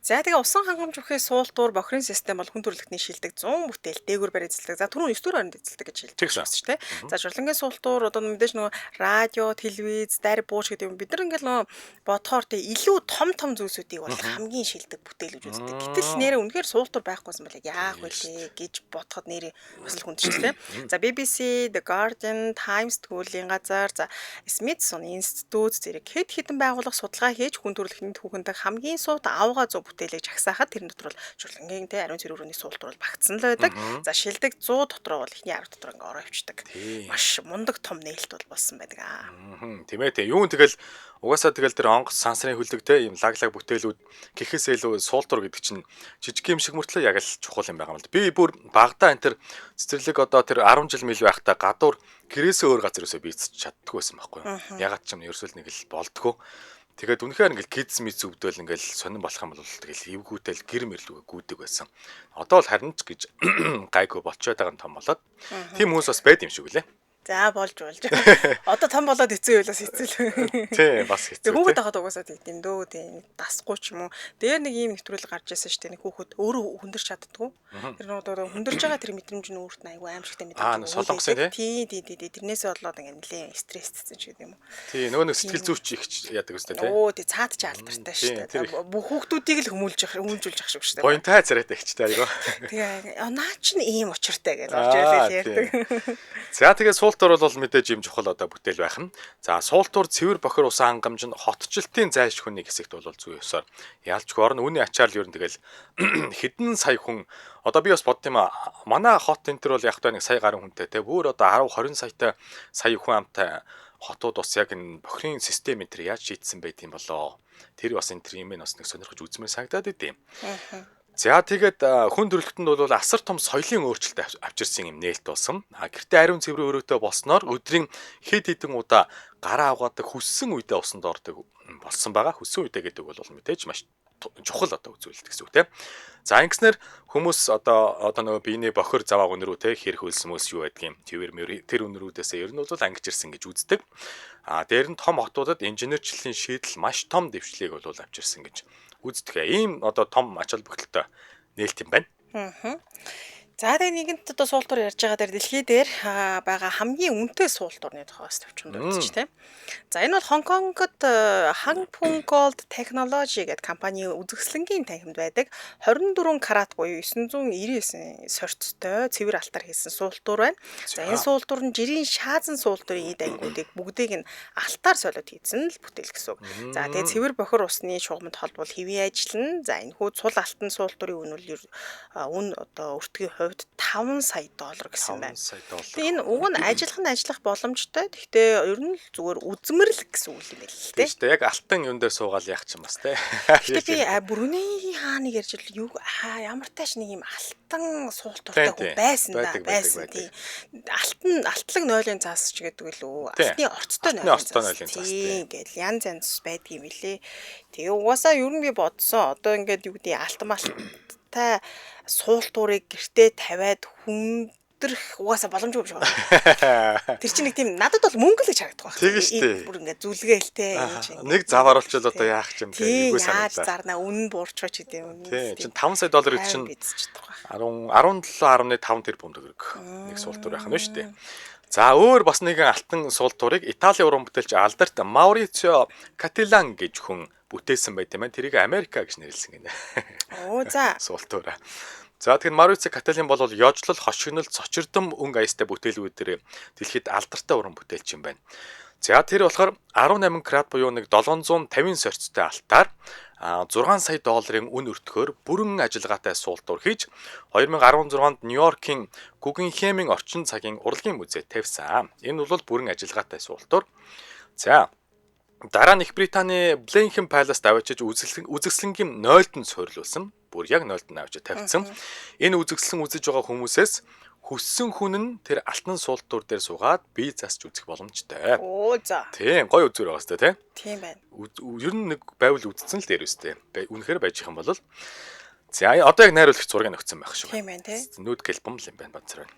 За тэгээ усан хангамж бүхий суултуур бохирын систем бол хүн төрөлхтний шилдэг 100 бүтээл дээгүүр барь эзэлдэг. За түрүүн 9 дугаар оронд эзэлдэг гэж хэлдэг шүү дээ. За журлангийн суултуур одоо мэдээж нөгөө радио, телевиз, дайр бууж гэдэг юм. Бид нар ингээл нөгөө бодохоор тэ илүү том том зүйлсүүдийг бол хамгийн шилдэг бүтээл гэж үздэг. Гэтэл нэрээ үнэхээр суултуур байхгүйсэн бол яах вэ гэж бодоход нэрээ бас л хүндчихлээ. За BBC, The Guardian, Times тгүүлийн газар, за Smithsonian Institute зэрэг хэд хэдэн байгууллага судалгаа хийж хүн төрөлхтний түүхэнд хамгийн суут авгаа 100 бүтээлийг жагсаахад тэрэн дотор бол журлангийн те ариун цэрэг өрөөний суултуур бол багтсан л байдаг. За шилдэг 100 дотор бол эхний 10 дотор ингээ ороо явчихдаг. Маш мундаг том нээлт бол болсон байдаг аа. Тийм ээ тийм. Юун тэгэл угаасаа тэгэл тэр онгоц сансрын хөлөг те ийм лаг лаг бүтээлүүд гэхээс илүү суултуур гэдэг чинь жижиг юм шиг мөртлөө яг л чухал юм байгаа юм л. Би бүр багадаа энэ тэр цэцэрлэг одоо тэр 10 жил мэл байхдаа гадуур гэрээсээ өөр газар өсөө бийцэж чаддаггүй байсан байхгүй юу. Ягаад ч юм ерөөсөө л нэг л болдгоо. Тэгээд үнэхээр ингээл кидс мис өвдөл ингээл сонирн болох юм бол тэгэл эвгүүтэл гэр мэрлүүгээ гүйдэг байсан. Одоо л харин ч гэж гайгүй болчиход байгаа юм том болоод. Тийм хүмүүс бас байд юм шиг үлээ. За болж болж. Одоо том болоод хэцүү байлаас хэцүү л. Тий, бас хэцүү. Тэг хүүхэд байхад угаасаа тэгдэм дөө. Тий, дасгүй ч юм уу. Дээр нэг ийм нэвтрүүлэг гарч ирсэн шүү дээ. Нэг хүүхэд өөрөө хүндэрч чаддгүй. Тэр нэг одоо хүндэрж байгаа тэр мэдрэмж нь өөрт нь айгүй аимшигтай мэдрэмж. Аа, солонгосын тий. Тий, тий, тий. Тэрнээсээ болоод ингээ нэлээ стрессцсэн ч гэдэг юм уу. Тий, нөгөө нэг сэтгэл зүйч их яадаг үстэй тий. Оо, тий, цаад чи алдартай шүү дээ. Бүх хүүхдүүдийг л хүмүүлж хүмүүжүүлж ах шиг шүү дээ. Буянтай царайтай ихчтэй айгүй. Тэгээ наа чинь ийм учиртай гэж орж ирлээ ярьдаг. За тэгээ суултуур бол мэдээж юм чухал одоо бүтээл байх нь. За суултуур цэвэр бохир усан хангамж нь хотчлтын зайлшгүй нэг хэсэгт бол зүй ёсоор ялчгүй орно. Үүний ачаар л ер нь тэгэл хэдэн сая хүн одоо би бас бодд юм аа. Манай хот энэ төр бол яг та нэг сая гаруй хүнтэй те бүр одоо 10 20 саятай сая хүн амтай хотууд бас яг энэ бохирын систем энэ төр яаж шийдсэн байт юм болоо. Тэр бас энэ төр юм бас нэг сонирхож үзмээр санагдаад идэм. За тэгээд хүн төрөлхтөнд бол асар том соёлын өөрчлөлт авчирсан юм нээлт болсон. А гэртээ ариун цэврийн өрөөтэй болсноор өдрийн хэд хэдэн удаа гараа аваадаг хүссэн үедээ усанд ордог болсон байгаа. Хүссэн үедээ гэдэг бол мэдээж маш чухал одоо үзүүлэлт гэсэн үг тийм. За ингэснээр хүмүүс одоо нөгөө биений бохир заваа үнэрүү те хэр хөлс мөс юу байдгийг твэр мөр тэр үнэрүүдээсээ ер нь бол ангижирсан гэж үздэг. А дээр нь том хотуудад инженерчлэлийн шийдэл маш том дэвшлийг бол авчирсан гэж үздэг. Ийм одоо том ач холбогдолтой нээлт юм байна. За тэгээ нэгэнт одоо суултуур ярьж байгаа дээр дэлхий дээр байгаа хамгийн үнэтэй суултуурны тухай бас төвчөнд үзчих тийм. За энэ бол Хонконгод Hangpung Gold Technology гэдэг компани үзэсгэлэнгийн танхимд байдаг 24 карат буюу 999 сорьцтой цэвэр алтаар хийсэн суултуур байна. За энэ суултуур нь жирийн шаазан суултуурын эд ангиудыг бүгдийг нь алтаар солиод хийсэн л бүтээл гэсэн үг. За тэгээ цэвэр бохир усны шугамд холбол хэвийн ажиллана. За энэ хүү цул алтан суултуурын үн бол үн одоо өртгийн хувьд 5 сая доллар гэсэн 5 байна. сая доллар. Тэгээ энэ уг нь ажиллах нь ажиллах боломжтой. Гэхдээ ер нь л зүгээр үзмэрлэг гэсэн үг юм байл л Тийм тэ. шүү дээ. Яг алтан юм дээр суугаал яах ч юм бас те. Гэтэ би Брунейгийн хааныг ярьж л юу ямар тааш нэг юм алтан суултуртай Тийм, хүн тийм. байсан да Байдаг, байдаг, байсан байдаг. тий. Алтан алтлаг нойлын цаас ч гэдэг үлээ. Тийм. Алтны орцтой Алтны нойлын орцтой цаас. нойлын цаас, Тийм гэл янз янз байдаг юм билээ. Тэгээ угаасаа ер нь би бодсон. Одоо ингээд юу гэдэг алтан малттай суултурыг гэртээ тавиад хүндрэх угаасаа боломжгүй юм шиг байна. Тэр чинь нэг тийм надад бол мөнгө л гэж харагдах байх. Тийм шүү дээ. Бүр ингээд зүлгээл те. Энэ чинь Нэг зав оруулчвал одоо яах ч юм те. Тийм Эйгүү яаж санагдаа. зарна үнэн буурчгаа ч гэдэг юм. Тийм. Чин 5 сая доллар гэдэг чинь бицчих байх. 10 17.5 тэрбум төгрөг нэг суултур байх нь шүү дээ. За өөр бас нэгэн алтан суултурыг Италийн уран бүтээлч алдарт Маурицио Кателан гэж хүн бүтээсэн байт юм байна. Тэрийг Америка гэж нэрлэсэн гинэ. Оо за. Суултураа. За тэгэхээр Маурицио Кателан бол ёжлол, хошигнол, цочирдом өнгө аястай бүтээлүүдээр дэлхийд алдартай уран бүтээлч юм байна. За тэр болохоор 18 карат буюу нэг 750 сорьцтой алтаар 6 сая долларын үн өртгөөр бүрэн ажиллагаатай суултуур хийж 2016 онд Нью-Йоркийн Гүгенхеймийн орчин цагийн урлагийн музейд тавьсан. Энэ бол бүрэн ажиллагаатай суултуур. За дараа нь Их Британий Бленхэм Паласт авчиж үзэсгэлэнгийн 0-д нь суйрлуулсан. Бүр яг 0-д нь авчиж тавьсан. Энэ үзэсгэлэн үзэж байгаа хүмүүсээс хүссэн хүн нь тэр алтан суултуур дээр суугаад бие засч үзэх боломжтой. Оо за. Тийм, гоё үзүүр байгаа сте, тийм. Тийм байна. Ер нь нэг байвал үзсэн л дээр үстэй. Үнэхээр байж их юм бол. За одоо яг найруулагч зургийг өгсөн байх шүү. Тийм байна тий. Нүд гэлбом л юм байна бацар байна.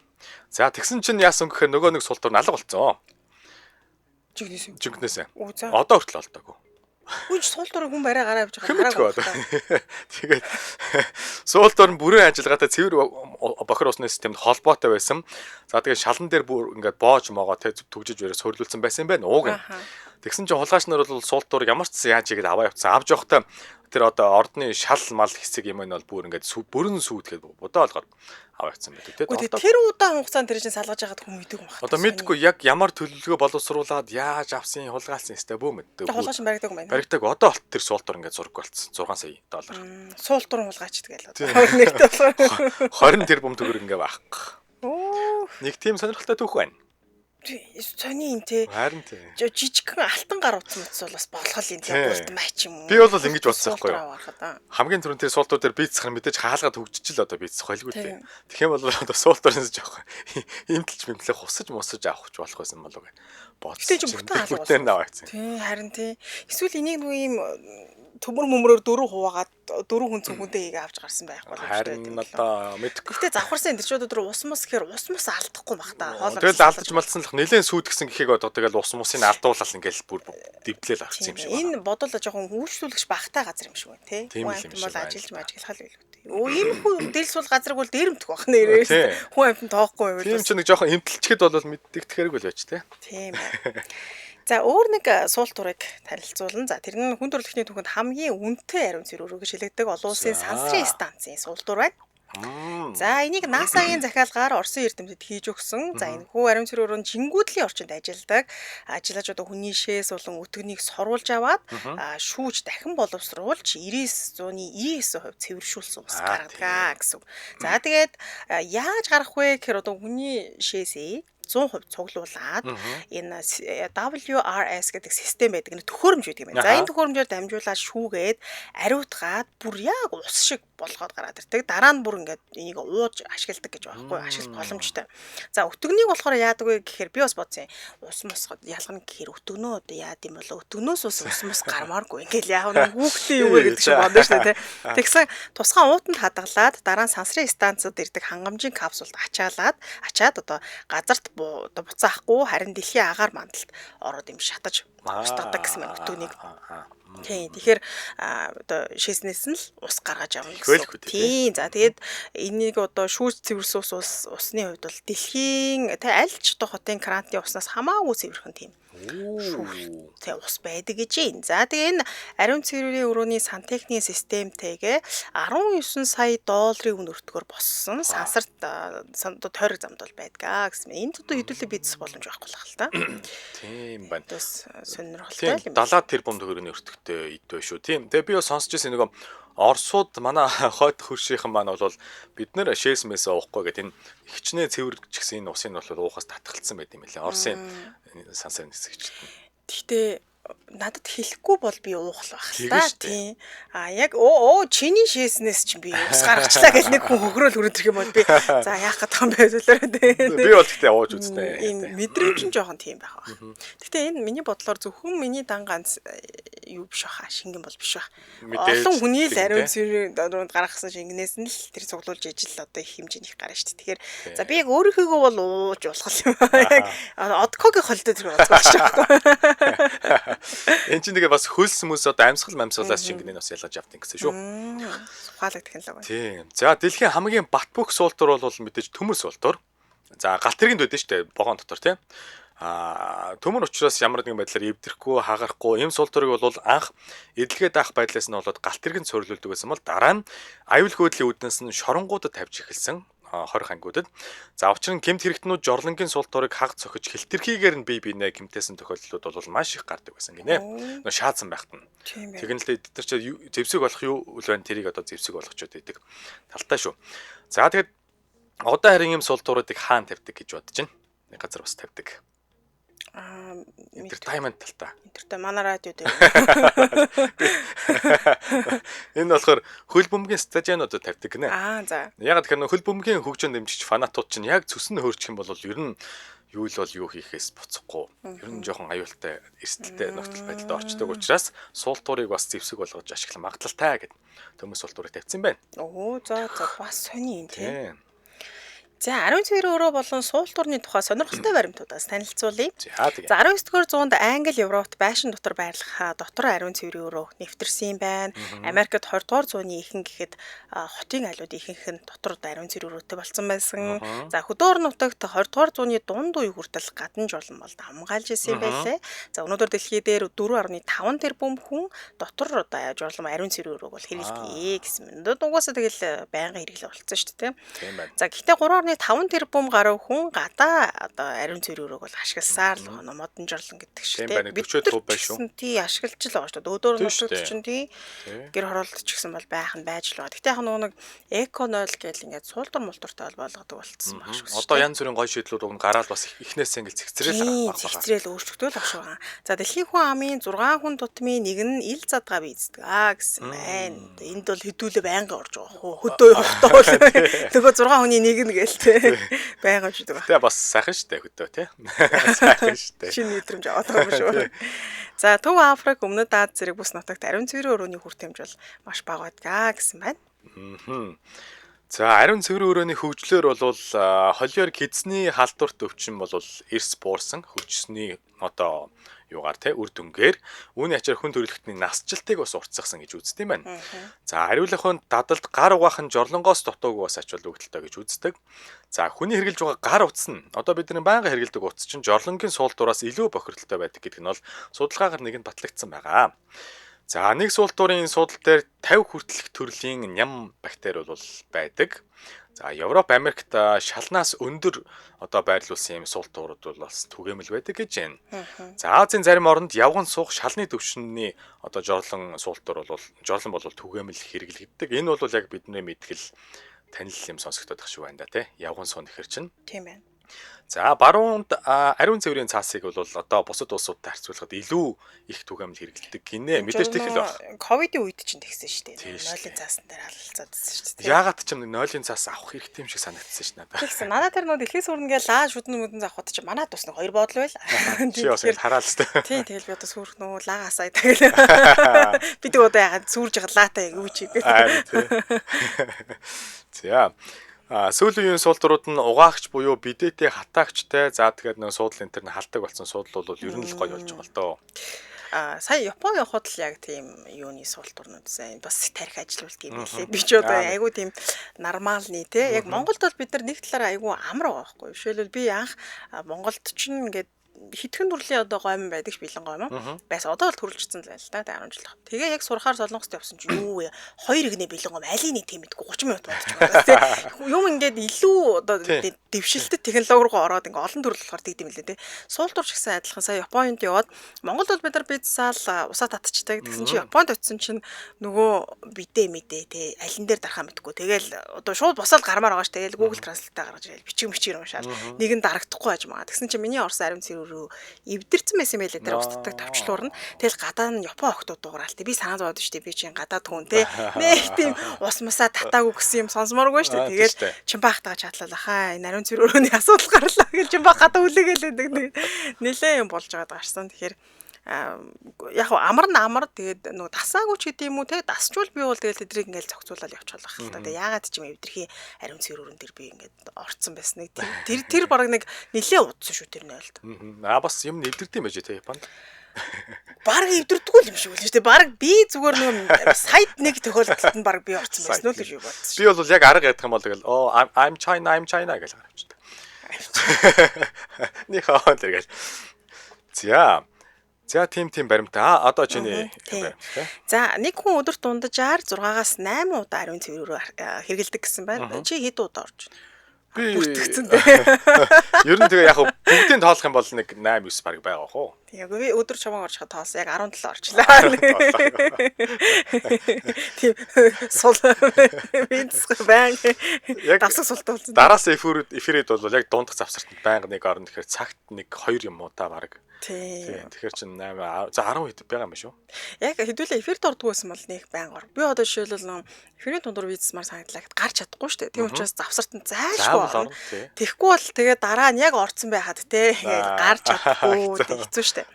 За тэгсэн чинь яасан гэхээр нөгөө нэг суултуур нь алга болцсон. Жигнэс юм. Жинкнээсээ. Оо за. Одоо хүртэл олдоогүй. Үгүй ч суултурыг хүн барай гараа явж Хэн байгаа мэдгүй хараагүй одоо. байна. Тэгээд суултуур нь бүрэн ажиллагаатай цэвэр бохир усны системд холбоотой байсан. За тэгээд шалан дээр бүр ингээд боож могоо тэ түгжиж өрөө суйрлуулсан байсан юм байна. Ууг нь. Аха. Тэгсэн чинь хулгайч нар бол суултуурыг ямар ч гэсэн яаж игээд аваа явцсан. Авч явахдаа тэр одоо ордны шал мал хэсэг юм нь бол бүр ингээд бүрэн сүйтгэхэд будаа болгоод аваа явцсан байдаг тий. Үгүй тэр удаан хугацаанд тэр чинь салгаж байхад хүн мэдээгүй юм байна. Одоо мэдгүй яг ямар төлөвлөгөө боловсруулад яаж авсан хулгайлсан өстэй бүү мэддэг. Хулгайч баригдаг юм байна. Баригдаг. Одоо болт тэр суултуур ингээд зураг болцсон. 6 сая доллар. Суултур хулгайч тэгэл одоо. Нэртэй болохоор. 20 тэрбум төгрөг ингээ байхгүй. Оо. Нэг тийм сонирхолтой түүх байна. Сони юм те. Харин тий. Жижигхэн алтан гар утас мутас бол бас болох юм те. Булт мач юм уу. Би бол ингэж бодсон байхгүй юу? Хамгийн түрүүнд тэр суултуур дээр бийцэх нь мэдээж хаалгаа төгжиж л одоо бийцэх байлгүй дээ. Тэгэх юм бол одоо суултуурнаас жоох имтэлж мэмтлээ хусаж мусаж авах ч болох байсан болов уу гэж бодсон. Гэтэ чи бүтэн хаалга бүтэн аваацсан. Тий, харин тий. Эсвэл энийг нэг юм төмөр мөмрөөр дөрөв хуваагаад дөрөв хүн цүнхүнтэй хийгээ авч гарсан байх боломжтой. Харин одоо мэдгүй. Гэтэ завхарсан энэ ч одоо ус мус гэхээр ус мус алдахгүй бах та. Хоол Тэгэл алдаж малдсан л нэлээд сүйдгсэн гэхийг одоо тэгэл ус мусыг алдуулал ингээл бүр дэвдлээл авчихсан юм шиг байна. Энэ бодвол жоохон үйлчлүүлэгч багтай газар юм шиг байна тий. Тийм Хүн л юм амьтан шиг бол байна. ажиллаж мажиглах л байлгүй. Өө ийм хүн дэлсүүл газарг бол дээрэмдэх байх нэрээс. Хүн амьтан тоохгүй байвал. Тийм ч нэг жоохон эмтэлчгэд бол мэддэгтгэрэг л байж тий. Тийм байна. За өөр нэг суултуурыг танилцуулна. За тэр нь хүн төрөлхтний түүхэнд хамгийн үнэтэй ариун цэвэр өрөө гэж хэлэгдэг олон улсын сансрын станцын суултуур байна. За энийг НАСА-гийн захиалгаар Оросын эрдэмтэд хийж өгсөн. За энэ хүү ариун цэвэр өрөө нь жингүүдлийн орчинд ажилладаг. Ажиллаж одоо хүний шээс болон өтгөнийг соруулж аваад шүүж дахин боловсруулж 99.99% цэвэршүүлсэн ус гаргадаг гэсэн үг. За тэгээд яаж гарах вэ гэхээр одоо хүний шээсээ 100% цуглуулад энэ WRS гэдэг систем байдаг. Энэ төхөөрөмж байдаг юм байна. За энэ төхөөрөмжөөр дамжуулаад шүүгээд ариутгаад бүр яг ус шиг болгоод гараад ирдэг. Дараа нь бүр ингээд энийг ууж ашигладаг гэж байгаа байхгүй юу? Ашиглах боломжтой. За өтгөнийг болохоор яадаг вэ гэхээр би бас бодсон юм. Ус мус ялгана гэхээр өтгөнөө одоо яад юм болоо? Өтгөнөөс ус мус гармааргүй. Ингээл яав нэг хүүхдийн юу гэдэг шиг бодно шүү дээ, тэ. Тэгсэн тусгай уутанд хадгалаад дараа нь сансрын станцад ирдэг хангамжийн капсулд ачаалаад ачаад одоо газарт одоо буцаахгүй харин дэлхийн агаар мандалд ороод юм шатаж устгадаг гэсэн байна өтгөнийг. Тийм. Тэгэхээр одоо шээснээс нь л ус гаргаж авна гэсэн. Тийм. За тэгээд энийг одоо шүүж цэвэрсэн ус усны хувьд бол дэлхийн тэ аль ч одоо хотын крантын уснаас хамаагүй цэвэрхэн тийм шүүхтэй ус байдаг гэж юм. За тэгээ энэ ариун цэврийн өрөөний сантехникийн системтэйгээ 19 сая долларын үн өртгөөр боссон сансарт одоо тойрог замд бол байдгаа гэсэн. Энд одоо хэдүүлээ бизнес боломж байхгүй л та. Тийм байна. Бас сонирхолтой л юм. 70 тэрбум төгрөгийн өртөгтэй эд бай шүү. Тийм. Тэгээ би бас сонсч ирсэн нөгөө Оросууд манай хойд хөршийнхэн маань бол бид нэр шээс мэсээ уухгүй гэдэг энэ хичнээн цэвэр ч гэсэн энэ усын бол уухаас татгалцсан байт юм лээ. Оросын сансар нисгэгчд. Гэхдээ надад хэлэхгүй бол би уух л байх л Тэгэн та. штэ. Тийм. А яг оо чиний шээснээс чинь би ус гаргачлаа гэл нэг хүн хөхрөөл хүрээд ирэх юм бол би за яах гэдэг юм бэ зүйлээ тийм. Би бол гэхдээ ууж үзнэ. Энэ мэдрэмж нь жоохон тийм байх байх. Гэхдээ энэ миний бодлоор зөвхөн миний дан ганц юу биш баха, шингэн бол биш бах. Мэдээж Олон хүний л тийм, ариун тий. цэврийн дөрөнд гаргасан шингэнээс нь л тэр цуглуулж ижил одоо их хэмжээний их гарна шүү дээ. Тэгэхээр за би яг өөрийнхөөгөө бол ууж болох юм. Яг одкогийн холдоо тэр болцгоо шүү дээ. Энэ чинь тэгээ бас хөлс мүс одоо амьсгал мамсгалаас шингэнийг бас ялгаж авдаг гэсэн шүү. Ухаалаг технологи. Тийм. За дэлхийн хамгийн бат бөх суултур бол мэдээж төмөр суултур. За галт тэргэнд байдэн шүү дээ вогоон дотор тийм. Төмөр учраас ямар нэгэн байдлаар эвдэрхгүй, хагарахгүй ийм суултурыг бол анх эдлэгээ даах байдлаас нь болоод галт тэргэнд суйрлуулдаг байсан бол дараа нь аюулгүй хөдлийн үүднээс нь шоронгуудад тавьж эхэлсэн. 20 ангиудад. За учир нь гэмт хэрэгтнүүд жорлонгийн суултурыг хаг цохиж хилтерхийгээр нь бие биенээ гэмтээсэн тохиолдлууд бол маш их гардаг байсан гинэ. Нөө шаацсан байхад нь. Тийм байна. Тэгэн л дээ тэд нар чи зэвсэг болох юу үл байна тэрийг одоо зэвсэг болгочод байдаг талтай шүү. За тэгэхэд одоо харин юм сул тууруудыг хаан тавьдаг гэж бодож байна. Нэг газар бас тавьдаг. Аа Entertainment талтай. Энтертэй манай радио дээр. Энэ болохоор хөл бөмбөгийн стадионуудад тавьдаг гинэ. Аа за. Яг тэгэхээр нөх хөл бөмбөгийн хөгжөөн дэмжигч фанатууд чинь яг цөс нь хөөрчих юм бол ер нь юу л бол юу хийхээс буцахгүй. Ер нь жоохон аюултай эрсдэлтэй нөхцөл байдалд орчдөг учраас суул туурыг бас зэвсэг болгож ашиглах магадлалтай гэд төмөс суул туурыг тавьсан байна. Оо за за бас сони юм тий. Тийм. За 19 цэврийн өрөө болон суул турны тухай сонирхолтой баримтуудаас танилцуулъя. За тэгээ. За 19 дугаар зуунд Англи, Европт байшин дотор байрлах дотор ариун цэврийн өрөө нэвтэрсэн юм байна. Америкт 20 дугаар зууны ихэнх гэхэд хотын айлууд ихэнх нь дотор ариун цэврийн өрөөтэй болсон байсан. За хөдөө орон нутагт 20 дугаар зууны дунд үе хүртэл гадна жолон бол хамгаалж исэн юм байлээ. За өнөөдөр дэлхий дээр 4.5 тэрбум хүн дотор одоо жолон ариун цэврийн өрөөг бол хэрэглэдэг гэсэн юм. Угаасаа тэгэл байнгын хэрэглээ болцсон шүү дээ. Тийм байна. За гэхдээ 3.5 тэрбум гаруй хүн гадаа одоо ариун цэврийн өрөөг бол ашигласаар л байна. Модон жорлон гэдэг шиг Тийм байна. 40% байна шүү. Тий ашиглаж л байгаа шүү дээ. Өдөөр Тийм шүү нутагт дээ. чинь тий гэр хороолт ч гэсэн бол байх нь байж л байгаа. Гэхдээ яг нөгөө нэг эко 0 гэл ингээд суулдар мултуртай бол болгодог болцсон баг шүү. Одоо янз бүрийн гой шийдлүүд уг нь гараал бас эхнээсээ ингээл цэгцрэл Тийм, баг баг. цэгцрэл өөрчлөгдөөл ах шиг байгаа. За дэлхийн хүн амын 6 хүн тутмын нэг нь ил задгаа бийздэг аа гэсэн байна. Энд бол хэдүүлээ байнга орж байгаа хөө. Хөдөө явахдаа бол нөгөө 6 хүний нэг нь гээл те. Байнга орж идэг. Тэ бас сайхан штэ хөдөө тий. Сайхан штэ. Шинэ мэдрэмж аваад байгаа юм шүү. За Төв Африк, Өмнөд Аз зэрэг бүс нутагт ариун цэврийн өрөөний хүртээмж бол маш бага байдгаа гэсэн байна. За ариун цэврийн өрөөний хөгжлөөр бол холиор кидсний халдварт өвчин бол эрс буурсан хөгжсөний одоо юугаар те үр дүнгээр үүний ачаар хүн төрөлхтний насжилтыг бас уртсагсан гэж үздэг юм байна. За ариулахын дадалд гар угаах нь жорлонгоос дутууг бас ач холбогдолтой гэж үздэг. За хүний хэрглэж байгаа гар утас нь одоо бидний байнга хэргэлдэг утас чинь жорлонгийн суул дураас илүү бохирдолтой байдаг гэдэг нь бол судалгаагаар нэгэнд батлагдсан байгаа. За нэг суул туурын судал дээр 50 хүртэлх төрлийн ням бактери бол байдаг. За Европ, Америкт шалнаас өндөр одоо байрлуулсан юм суул туурууд бол бас түгээмэл байдаг гэж байна. За Азийн зарим оронд явган суух шалны төвшинний одоо жорлон суул туур бол жорлон бол түгээмэл хэрэглэгддэг. Энэ бол яг бидний мэдгэл танил юм сонсогдоод ах шиг байна да тий. Явган суун гэхэр чинь. Тийм байна. За баруунд ариун цэврийн цаасыг бол одоо бусад улсуудтай харьцуулахад илүү их түгээмэл хэрэглэдэг гинэ. Мэдээж тех л баг. Ковидын үед чинь тэгсэн шүү дээ. Тийм шүү Нойлын цаасан дээр алалцаад байсан шүү дээ. Яагаад ч юм нэг нойлын цаас авах хэрэгтэй юм шиг санагдсан ш надад. Тэгсэн. Манай тэр нөө дэлхийн сүрнэ гээл лаа шүдэн мүдэн завхад чи манай тус нэг хоёр бодол байл. Чи бас ингэ хараал л та. Тийм тэгэл би одоо сүрх нөө лагаасаа тэгэл. Би тэг одоо яагаад сүрж байгаа лаатай яг юу чи гэх. Аа тий. За. Сүүлийн үеийн суулдрууд нь угаагч буюу бидээтэй хатаагчтай за тэгээд нөө суудлын тэр нь халдаг болсон суудлал бол ер нь л гоё болж байгаа л доо. Сая Япон явхад л яг тийм юуны суултурнууд сайн бас тарих ажилуулдаг юм билээ. Би ч одоо айгүй тийм нормалны те. Яг Монголд бол бид нар нэг талаараа айгүй амар байгаа байхгүй. Жишээлбэл би анх Монголд ч ингээд Хитгэн төрлийн одоо гомн байдаг ш, бэлэн гомн. Байс одоо бол төрөлжсөн л байл та 10 жил. Тэгээ яг сурахаар Солонгост явсан чинь юу вэ? Хоёр игнэ бэлэн гомн алийг нэг тийм мэдгүй 30 минут бодож байгаа тий. Юм ингээд илүү одоо дэвшилтэд технологи руу ороод ингээд олон төрөл болохоор тэгдэм билээ тий. Суултурч гэсэн адилхан сая Японд яваад Монголд бол бид нар бицсаал усаа татчихдаг. Тэгсэн чинь Японд очисон чинь нөгөө бидээ мэдээ тий алин дээр дарахаа мэдгүй. Тэгэл одоо шууд босоод гармаар байгаа ш. Тэгэл Google Translate гаргаж ирэл бичиг мичиг юм шал. Нэг нь дарагдахгүй байж маа. Тэгсэн чинь миний орсон ариун цэвэр рүү эвдэрсэн байсан байлээ тэр ус татдаг товчлуур нь. Тэгэл гадаа нь Япон охтууд дуугараал тий. Би санаа зовоод штэ би чинь гадаад хүн тий. Нэг тийм ус мусаа татаагүй гэсэн юм сонсомооргүй штэ. Тэгэл чимбаахтайгаа чатлал ахаа энэ ариун цэвэр өрөөний асуудал гарлаа гэж чимбаах гадаа үлээгээл байдаг нэг нилээ юм болж байгаад гарсан. Тэгэхээр яг амар нь амар тэгээд нөгөө дасаагүй ч гэдэм үү те дасчвал би бол тэгэл тэдрийг ингээл зохицуулаад явчихлаа хэл та. Тэгээ яагаад ч юм эвдэрхий ариун цэвэр өрөн дээр би ингээд орцсон байсныг тэр тэр бараг нэг нилээ удсан шүү тэр нойлд. Аа бас юм эвдэрдэм байж те Японд. Бараг эвдэрдэггүй юм шиг үлээ шүү дээ. Бараг би зүгээр нөгөө сайд нэг тохиолдолд нь бараг би орцсон байсан уу л гэж бодсон. Би бол яг арга ядах юм бол тэгэл оо I'm China I'm China гэж гаравчдаг. Ни хаа тэр гэл. За. За тийм баримтаа. А одоо чиний баримт. За нэг хүн өдөрт дунджаар 6-аас 8 удаа ариун цэвэр рүү хэрэгэлдэг гэсэн байна. Чи хэд удаа орж байна? Би бүртгэцэн дээ. Ер нь тэгээ яг бүгдийг тоолох юм бол нэг 8 9 баг байгаа хөө. Тийм би өдөр чамаг орчиход тоолсон. Яг 17 орчлаа. Тийм сул бинцх баян давсаг султай болсон. Дараас эфирэд бол яг дундах завсартанд байнга нэг орно гэхээр цагт нэг 2 юм уу та баг. Тийм. Тэгэхээр чин 8 за 10 хэд байгаа юм биш үү? Яг хэдүүлээ эфирт ордгоо байсан бол нэг байнга ор. Би одоо жишээлбэл нөө эфирийн дундуур визсмаар санагдлаа гэхэд гарч чадахгүй шүү дээ. Тийм учраас завсартанд зайлшгүй орно. Тэгэхгүй бол тэгээ дараа нь яг орцсон байхад те гарч чадахгүй хэцүү шүү дээ.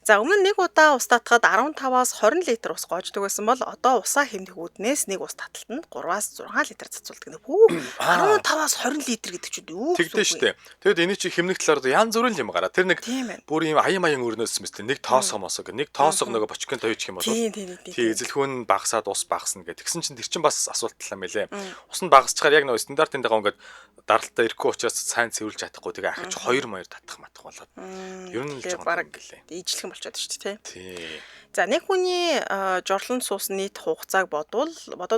За өмнө нэг удаа ус татхад 15-аас 20 литр ус гоождог байсан бол одоо усаа хэмнэх үүднээс нэг ус таталтанд 3-аас 6 литр цацуулдаг нэ. Пүү 15-аас 20 литр гэдэг чинь юу гэсэн үг вэ? Тэгдэж шүү дээ. Тэгэд эний чи хэмнэх талаар янз бүрийн юм гараа. Тэр нэг бүр ийм аян маян өрнөөс мэт нэг тоосго мосог нэг тоосго нөгөө бочкын тоёч юм бол тий эзэлхүүн багасаад ус багасна гэх. Тэгсэн чинь тэр чинь бас асуулт юм лээ. Ус нь багасчаар яг нөгөө стандартын дагуу ингээд даралтаа ирэхгүй учраас сайн цэвэрлж чадахгүй тэгээ ахиж 2 моёр татах матах болоод ер нь л жоохон бараг ижлэхэн болчиход шүү дээ тий. За нэг хүний жорлонд суусан нийт хугацааг бодоод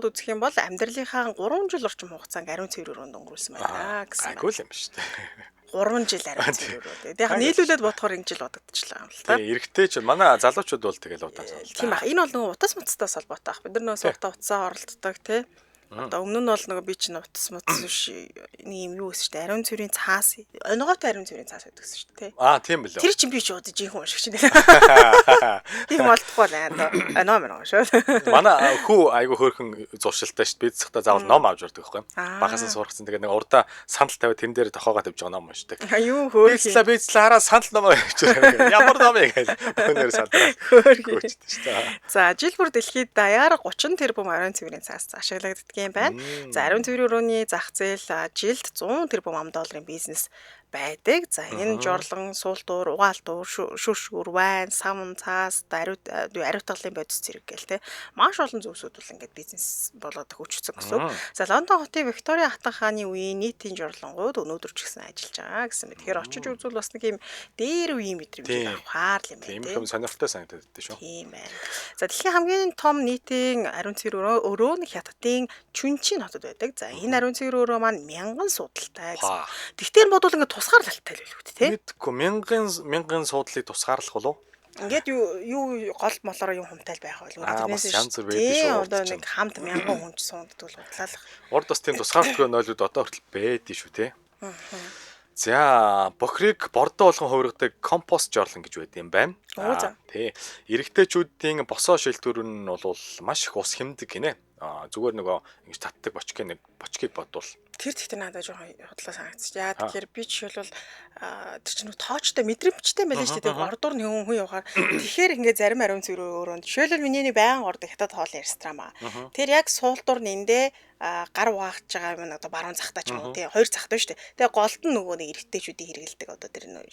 үзэх юм бол амьдралынхаа 3 жил орчим хугацааг ариун цэвэр өрөөнд өнгөрүүлсэн байна гэсэн. Айгүй л юм шүү дээ. 3 жил ариун цэвэр өрөө. Тэгээд яг нийлүүлээд бодохоор энэ жил бодогдчихлаа юм л та. Тийм эрэгтэй ч манай залуучууд бол тэгэл удаан суулаа. Тийм бах. Энэ бол нөгөө утас муцтаас холбоотой ах. Бид нар нөгөө суугтаа утсаа оролддог тий. Одоо өмнө нь бол нөгөө би чинь утас муцас биш нэг юм юу гэсэн шүү дээ. Ариун цэврийн цаас, оногоотой ариун цэврийн цаас байдаг гэсэн шүү дээ. Аа тийм билээ. Тэр чинь би ч удаж жинхэнэ уншигч нэ. Тийм болтгүй л аа оноо мөн шүү. Манай хүү айгу хөөрхөн зуршилтай шүү дээ. Би зэхтээ заавал ном авч ордог байхгүй. Багаас нь сургацсан. Тэгээд нэг урдаа сандал тавиад тэн дээр тохоогоо тавьж байгаа ном уншдаг. Юу хөөрхөн. Бицлаа хараа сандал ном гэж байна. Ямар ном юм гээл. Өнөр сандраа. Хөөрхөн. За жил бүр дэлхийд даяар 30 тэрбум ариун цэврийн цаас ашиглагддаг юм байна. За ариун цэврийн өрөөний зах зээл жилд 100 тэрбум ам долларын бизнес байдаг. За энэ жорлон, суулдуур, угаалтуур, шүрш, үрвайн, сам, цаас, ариутгалын бодис зэрэг гээл те. Маш олон зүйлсүүд бол ингээд бизнес болоод хөгжсөн гэсэн үг. За Лондон хотын Виктория хатан хааны үеийн нийтийн жорлонгууд өнөөдөр ч гэсэн ажиллаж байгаа гэсэн мэт. Тэгэхээр очиж үзвэл бас нэг юм дээр үеийн мэдрэмж авахаар л юм байна. Тийм юм сонирхолтой санагдаад байдаг шүү. Тийм байна. За дэлхийн хамгийн том нийтийн ариун цэвэр өрөө нь Хятадын Чүнчин хотод байдаг. За энэ ариун цэвэр өрөө маань 1000 суудалтай гэсэн. Тэгтэр бодвол ингээд тусгаарлалтай л байлгүй тий. Мэдгүй мянган суудлыг тусгаарлах болов? Ингээд юу гол молороо юм хумтай байх байлгүй. Тэрнээс янз бүр байдаг шүү. Одоо нэг хамт 1000 хүн ч суунддаг бол худлаалах. Урд бас тийм тусгаарлалтгүй нойлууд одоо хүртэл байдгийг шүү тий. За бохирыг бордоо болгон хувиргадаг компост жорлон гэж байд юм байна. Тий. Эрэгтэйчүүдийн босоо шилтүр нь бол маш их ус хэмдэг гинэ. Зүгээр нөгөө ингэж татдаг бочкийг нэг бочкийг бодвол тэр тэгтээ надад жоохон худлаа санагдчих. Яа тэгэхээр би жишээлбэл тэр чинь тоочтой мэдрэмжтэй байлаа шүү дээ. Ордуур нь хүн явахаар тэгэхээр ингээд зарим ариун цэвэр өрөөнд жишээлбэл миний нэг байнга ордог хятад хоолны ресторан ба. Тэр яг суулдуур нэндээ гар угаахж байгаа юм одоо баруун захтаа ч юм уу тий хоёр захтай шүү дээ. Тэгээ голд нь нөгөө нэг эрэгтэйчүүдийн хэрэгэлдэг одоо тэр нөө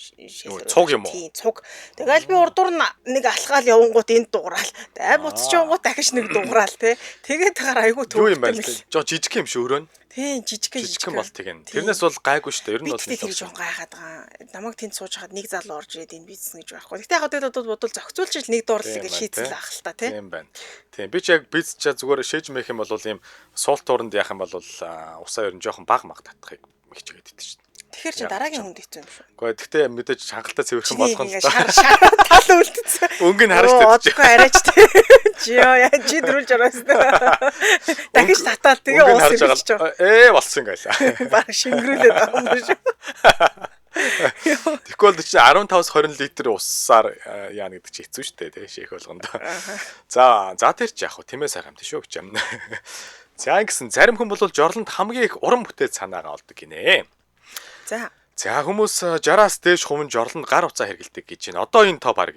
цуг юм уу? Тий цуг. Тэгэл би урдуур нь нэг алхаал явангууд энд дуграал. Тэгээ буцаж явангууд дахиж нэг дуграал тий. Тэгээд тагаар айгүй төвхтэй. Юу юм бэ? Жоо жижиг юм шүү өрөө нь. Тийм, жижигхэн Жижигхэн бол тэгнэ. Тэрнээс бол гайгүй шүү дээ. Ер нь Би бол тэгтээ тэр нэлээд жоохон гайхаад байгаа. Намайг тэнд сууж хахад нэг залуу орж ирээд энэ бизнес гэж байхгүй. Гэтэ яг тэгэл бодвол зохицуулж ил нэг дуурлал Тийм гэж байна, шийдэл тий. ах л та тий. Тийм байна. Тийм, би ч яг биз ча зүгээр шээж мэх юм бол ийм суулт тууранд яах юм бол усаа ер нь жоохон баг маг татахыг хичээгээд идэв шүү дээ. Тэгэхээр чи Яг дараагийн ч. хүнд хэцүү юм шүү. Гэхдээ тэгтээ мэдээж хангалттай цэвэрхэн Чиний болгоно ингээ л шар да. шар тал үлдсэн. Өнгө нь харж Оо, тэт. Одгүй арайч тий. Чи ёо яа чи дөрүүлж ороос. Дахиж татаал тэгээ Өнгө нь уус харж ирж байгаа. Ээ болсон гэлээ. Баг шингрүүлээд байгаа юм шүү. Тэгэхгүй бол чи 15-аас 20 литр усаар яана гэдэг чи хэцүү шүү дээ тий шээх болгонд. За за тэр чи яг хөө тэмээ сайхан юм шүү гэж юм. За ингэсэн зарим хүн бол жорлонд хамгийн их уран бүтээл санаагаа олдог гинэ. За. За хүмүүс 60-аас дээш хувь нь жорлонд гар утсаа хэрэглэдэг гэж байна. Одоо энэ тоо баг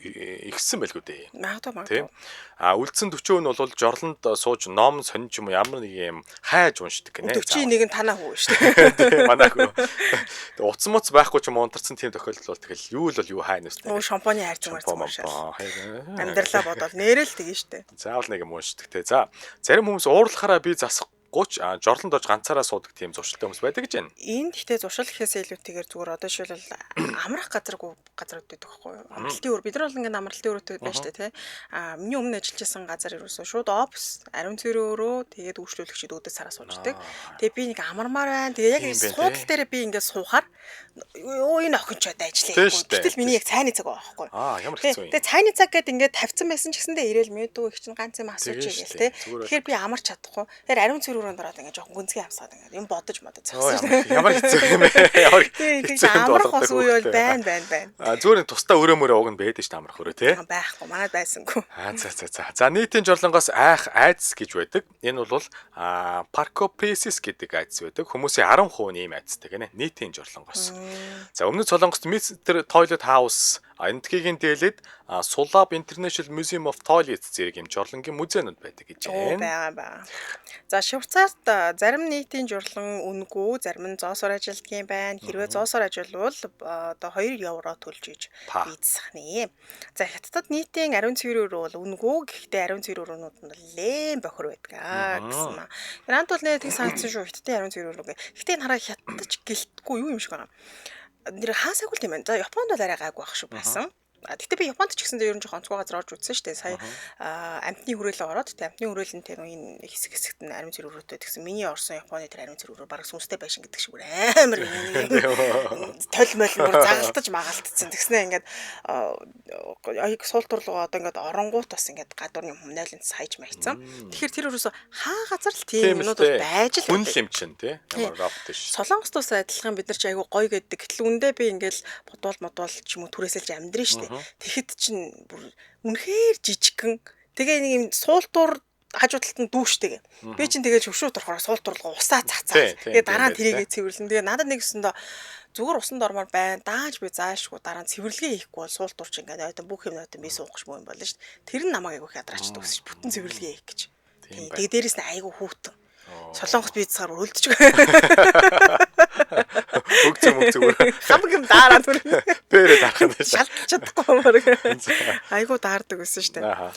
ихсэн байлгүй дээ. Магадгүй Тийм. магадгүй. А үлдсэн 40% нь бол жорлонд сууж ном сонин ч юм уу ямар нэг юм хайж уншдаг гинэ. 41 нь танаа хүү шүү дээ. Тийм манай хүү. Тэгээ утас муц байхгүй ч юм унтарсан тийм тохиолдол бол тэгэл юу л бол юу хайна өстэй. Оо шампуны хайр зүмэр Шампунь, зүмэр. мампун. Амьдралаа бодвол нэрэл тэгэн штэ. Заавал нэг юм уншдаг те. За зарим хүмүүс уурлахаараа би засахгүй ч жорлонд орж ганцаараа суудаг тийм зуршилтай хүмүүс байдаг гэж байна. Энэ гэхдээ зуршил гэхээсээ илүүтэйгээр зүгээр одоо жишээлбэл амрах газаргүй газрууд байдаг байхгүй юу? Амралтын өр бид нар бол ингээд амралтын өрөөтэй байна шүү дээ тий. А миний өмнө ажиллаж байсан газар ерөөсөө шууд офис, ариун цэврийн өрөө, тэгээд үйлчлүүлэгчид өөдөө сараа сууждаг. Тэгээ би нэг амармаар байна. Тэгээ яг Тийм байна, суудал тий. дээрээ би ингээд суухаар өө энэ охин ч одоо ажиллаа Тийм хийхгүй. шүү дээ. Гэтэл миний яг цайны цаг байгаа байхгүй юу? Аа ямар Тий. хэцүү юм. Тэгээ цайны цаг гэдэг ингээд тавьсан байсан ч гэсэндээ ирээл мэдүү их чинь ганц юм асууж Тэгээ игээл шүү тий. дээ. Зүгээр Тэгэхээр би амар чадахгүй. Тэгэхээр ариун цэвэр өрөөнд ороод ингээд жоохон гүнзгий амсгаад ингээд юм бодож модож Оо, зогсон. ямар хэцүү юм бэ? Ямар Тий, тэгж хэцүү юмд амрах болгодог бас үе бол хүүхдээ. байна байна байна. А зүгээр нэг тусдаа өрөө мөрөө уг нь байдаг шүү дээ амрах өрөө тий. Аа, Байхгүй, манад байсангүй. Аа за за за. За нийтийн жорлонгоос айх айдас гэж байдаг. Энэ бол паркопресис гэдэг айдас байдаг. Хүмүүсийн 10% нь ийм айдастай гинэ. Нийтийн жорлонгоос. За өмнөд Солонгост Mr. Toilet House, Энэтхэгийн дээлэд Сулаб International Museum of Toilets зэрэг юм жорлонгийн музейнууд байдаг гэж Оо байна. байгаа байгаа. За Швейцарт зарим нийтийн журлан үнэгүй, зарим нь зоосоор ажилтдаг юм байна. Хэрвээ зоосоор ажиллавал одоо 2 евро төлж иж Па. бийцсах нэ. За Хятадд нийтийн ариун цэврийн өрөө бол үнэгүй, гэхдээ ариун цэврийн өрөөнүүд нь бол лэм бохир байдаг аа гэсэн маа. Иранд бол нэ тэг санагдсан шүү Хятадын ариун цэврийн өрөө гэ. Гэхдээ энэ хараа Хятадч гэлтгүй юу юм шиг байгаа. Нэр хаасаагүй л юм байна. За Японд бол арай гайгүй байх шиг байсан. А тэгтээ би Японд ч гэсэндээ ер нь жоохон онцгой газар орж үзсэн шүү дээ. Сая амтны хүрээлээ ороод тэ амтны хүрээлэн тэр энэ хэсэг хэсэгт нь ариун цэвэр өрөөтэй тэгсэн. Миний орсон Японы тэр ариун цэвэр өрөө бараг сүнстэй байшин гэдэг шиг бүр амар юм тол мол бүр загалтаж магалтцсан. Тэгснэ ингээд аяг суул турлага одоо ингээд оронгуут бас ингээд гадуур юм хумнайлан саяж маягцсан. Тэгэхээр тэр өрөөсөө хаа газар л тийм юмнууд бол байж л Хүн байдаг. л юм чинь тий. Ямар робот биш. Солонгост ус адилхан бид нар чи айгүй гоё гэдэг. Гэтэл үндэ би ингээл бодвол модвол ч юм уу түрээсэлж амьдрын штэ. Тэгэхэд чин бүр үнэхээр жижигхэн. Тэгээ нэг юм суултуур хажуу талд нь дүүштэйг. Би чин тэгэл шөвшөөт орохоор суултуурлага усаа цацаа. Тий, тий, Тэгээ дараа нь тийм байх, тэрийгээ цэвэрлэн. Тэгээ надад нэг өсөндөө зүгээр усанд ормоор байна. Дааж би заашгүй дараа нь цэвэрлэгээ хийхгүй бол суултуур чи ингээд ойтон бүх юм ойтон би суух гэж мөн юм болно штэ. Тэр нь намайг айгүй их ядраач төгсөж бүтэн цэвэрлэгээ хийх гэж. Тийм байна. Тэгээ дээрэс нь айгүй хүүтэн. Солонгост би цаар үлдчих. Өг зөм өг зүгээр. Хамаг юм daarаад хүрнэ. Бэрэ дарах нь шал. Шалтж чадахгүй мөр. Айгуу даардаг байсан шүү дээ. Ааха.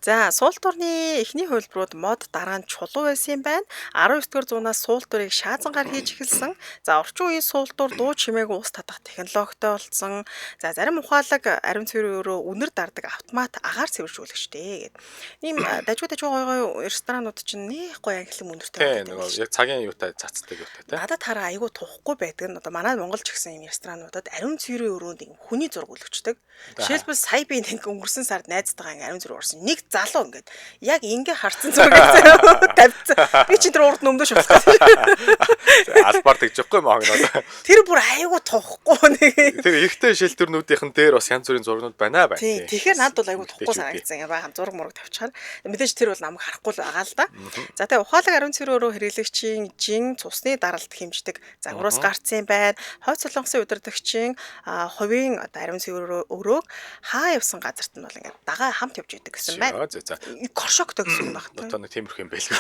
За, суултуурны эхний хувилбарууд мод дараа нь чулуу байсан юм байна. 19-р зуунаас суултуурыг шаазангаар хийж эхэлсэн. За, орчин үеийн суултуур дуу чимээг уус татах технологитой болсон. За, зарим ухаалаг ариун цэврийн өрөө үнэр дардаг автомат агаар цэвэршүүлэгчтэй гэдэг. Ийм дажгүй дажгүй гой гой ресторанууд чинь нэх гой анхлан үнэртэй Тий, байдаг юм нөгөө биш. яг цагийн юутай цацдаг юутай тий. Надад хараа айгүй тухгүй байдаг нь одоо манай Монгол ч гэсэн юм ресторануудад ариун цэврийн өрөөнд юм хүний зураг өлгчдөг. Жишээлбэл сая би нэг өнгөрсөн сард найзтайгаа ингээ ариун цэвэр орсон. Нэг залуу ингээд яг ингээ харцсан зураг тавьсан. Би чинь тэр урд нүмдөө шулах. Албаар тэгж явахгүй юм аа. Тэр бүр айгүй тухгүй нэг. Тэр ихтэй шилтүрнүүдийнхэн дээр бас янз бүрийн зургнууд байна байна. Тий, тэгэхээр надад бол айгүй тухгүй Эмэгтэйчүүдийн. санагдсан. Ингээ баахан зураг мураг тавьчихаар. Мэдээж тэр бол намайг харахгүй л байгаа л да. За тэгээ ухаалаг ариун цэврийн өрөө хэрэглэгчийн жин цусны даралт хэмждэг загвараас гарцсан юм байна. Хойд Солонгосын удирдагчийн хувийн одоо ариун цэврийн өрөөг хаа явсан газарт нь бол ингээ дагаа хамт явж идэг гэсэн байна. За за. Коршоктой гэсэн юм баг. Одоо нэг тиймэрхүү юм байлгүй.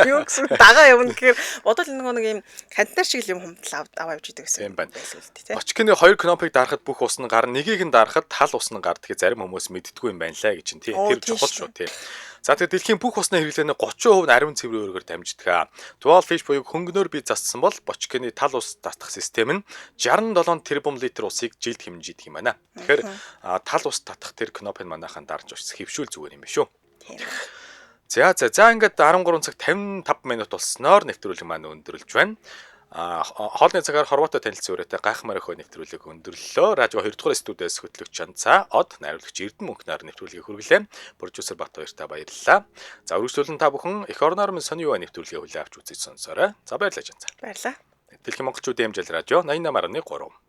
Юу гэсэн дагаа явна гэхээр бодвол нэг юм контейнер шиг л юм хумдал аваа явж идэг гэсэн Тийм байна. байлгүй л дээ, тий. Бочкины хоёр кнопыг дарахад бүх ус нь гарна, нэгийг нь дарахад тал ус нь гардгийг зарим хүмүүс мэддэггүй юм байна лээ гэж чинь тий. Оо, Тэр тийм чухал шүү. шүү тий. За, тэгэхээр дэлхийн бүх усны хэрэглээний 30% нь ариун цэврийн үүргээр дамждаг. Dual fish буюу хөнгөнөөр бие зассан бол бочкины тал ус татах систем нь 67 тэрбум литр усыг жилд хэмжиж юм байна. Тэгэхээр тал ус татах тэр кнопыг манайхан дарж ус хэвшүүл зүгээр юм биш үү? Тийм. За, ингээд 13 цаг 55 минут болсноор нэвтрүүлэг маань өндөрлөж байна. Хоолны цагаар Хорваттой танилцсан үрээтэй гайхмаар өхөө нэвтрүүлэг өндөрлөлөө. Радио 2 дугаар студиэс хөтлөгч Чанцаа, од найруулагч Эрдэнэ мөнхнаар нэвтрүүлгийг хүргэлээ. Продюсер Бат хоёртаа баярлалаа. За, үргэлжлүүлэн та бүхэн эх орноор минь сони юу нэвтрүүлгийг хүлээн авч үзэж сонсоорой. За, баярлалаа, Чанцаа. Баярлалаа. Дэлхийн монголчуудын амжилт радио 88.3.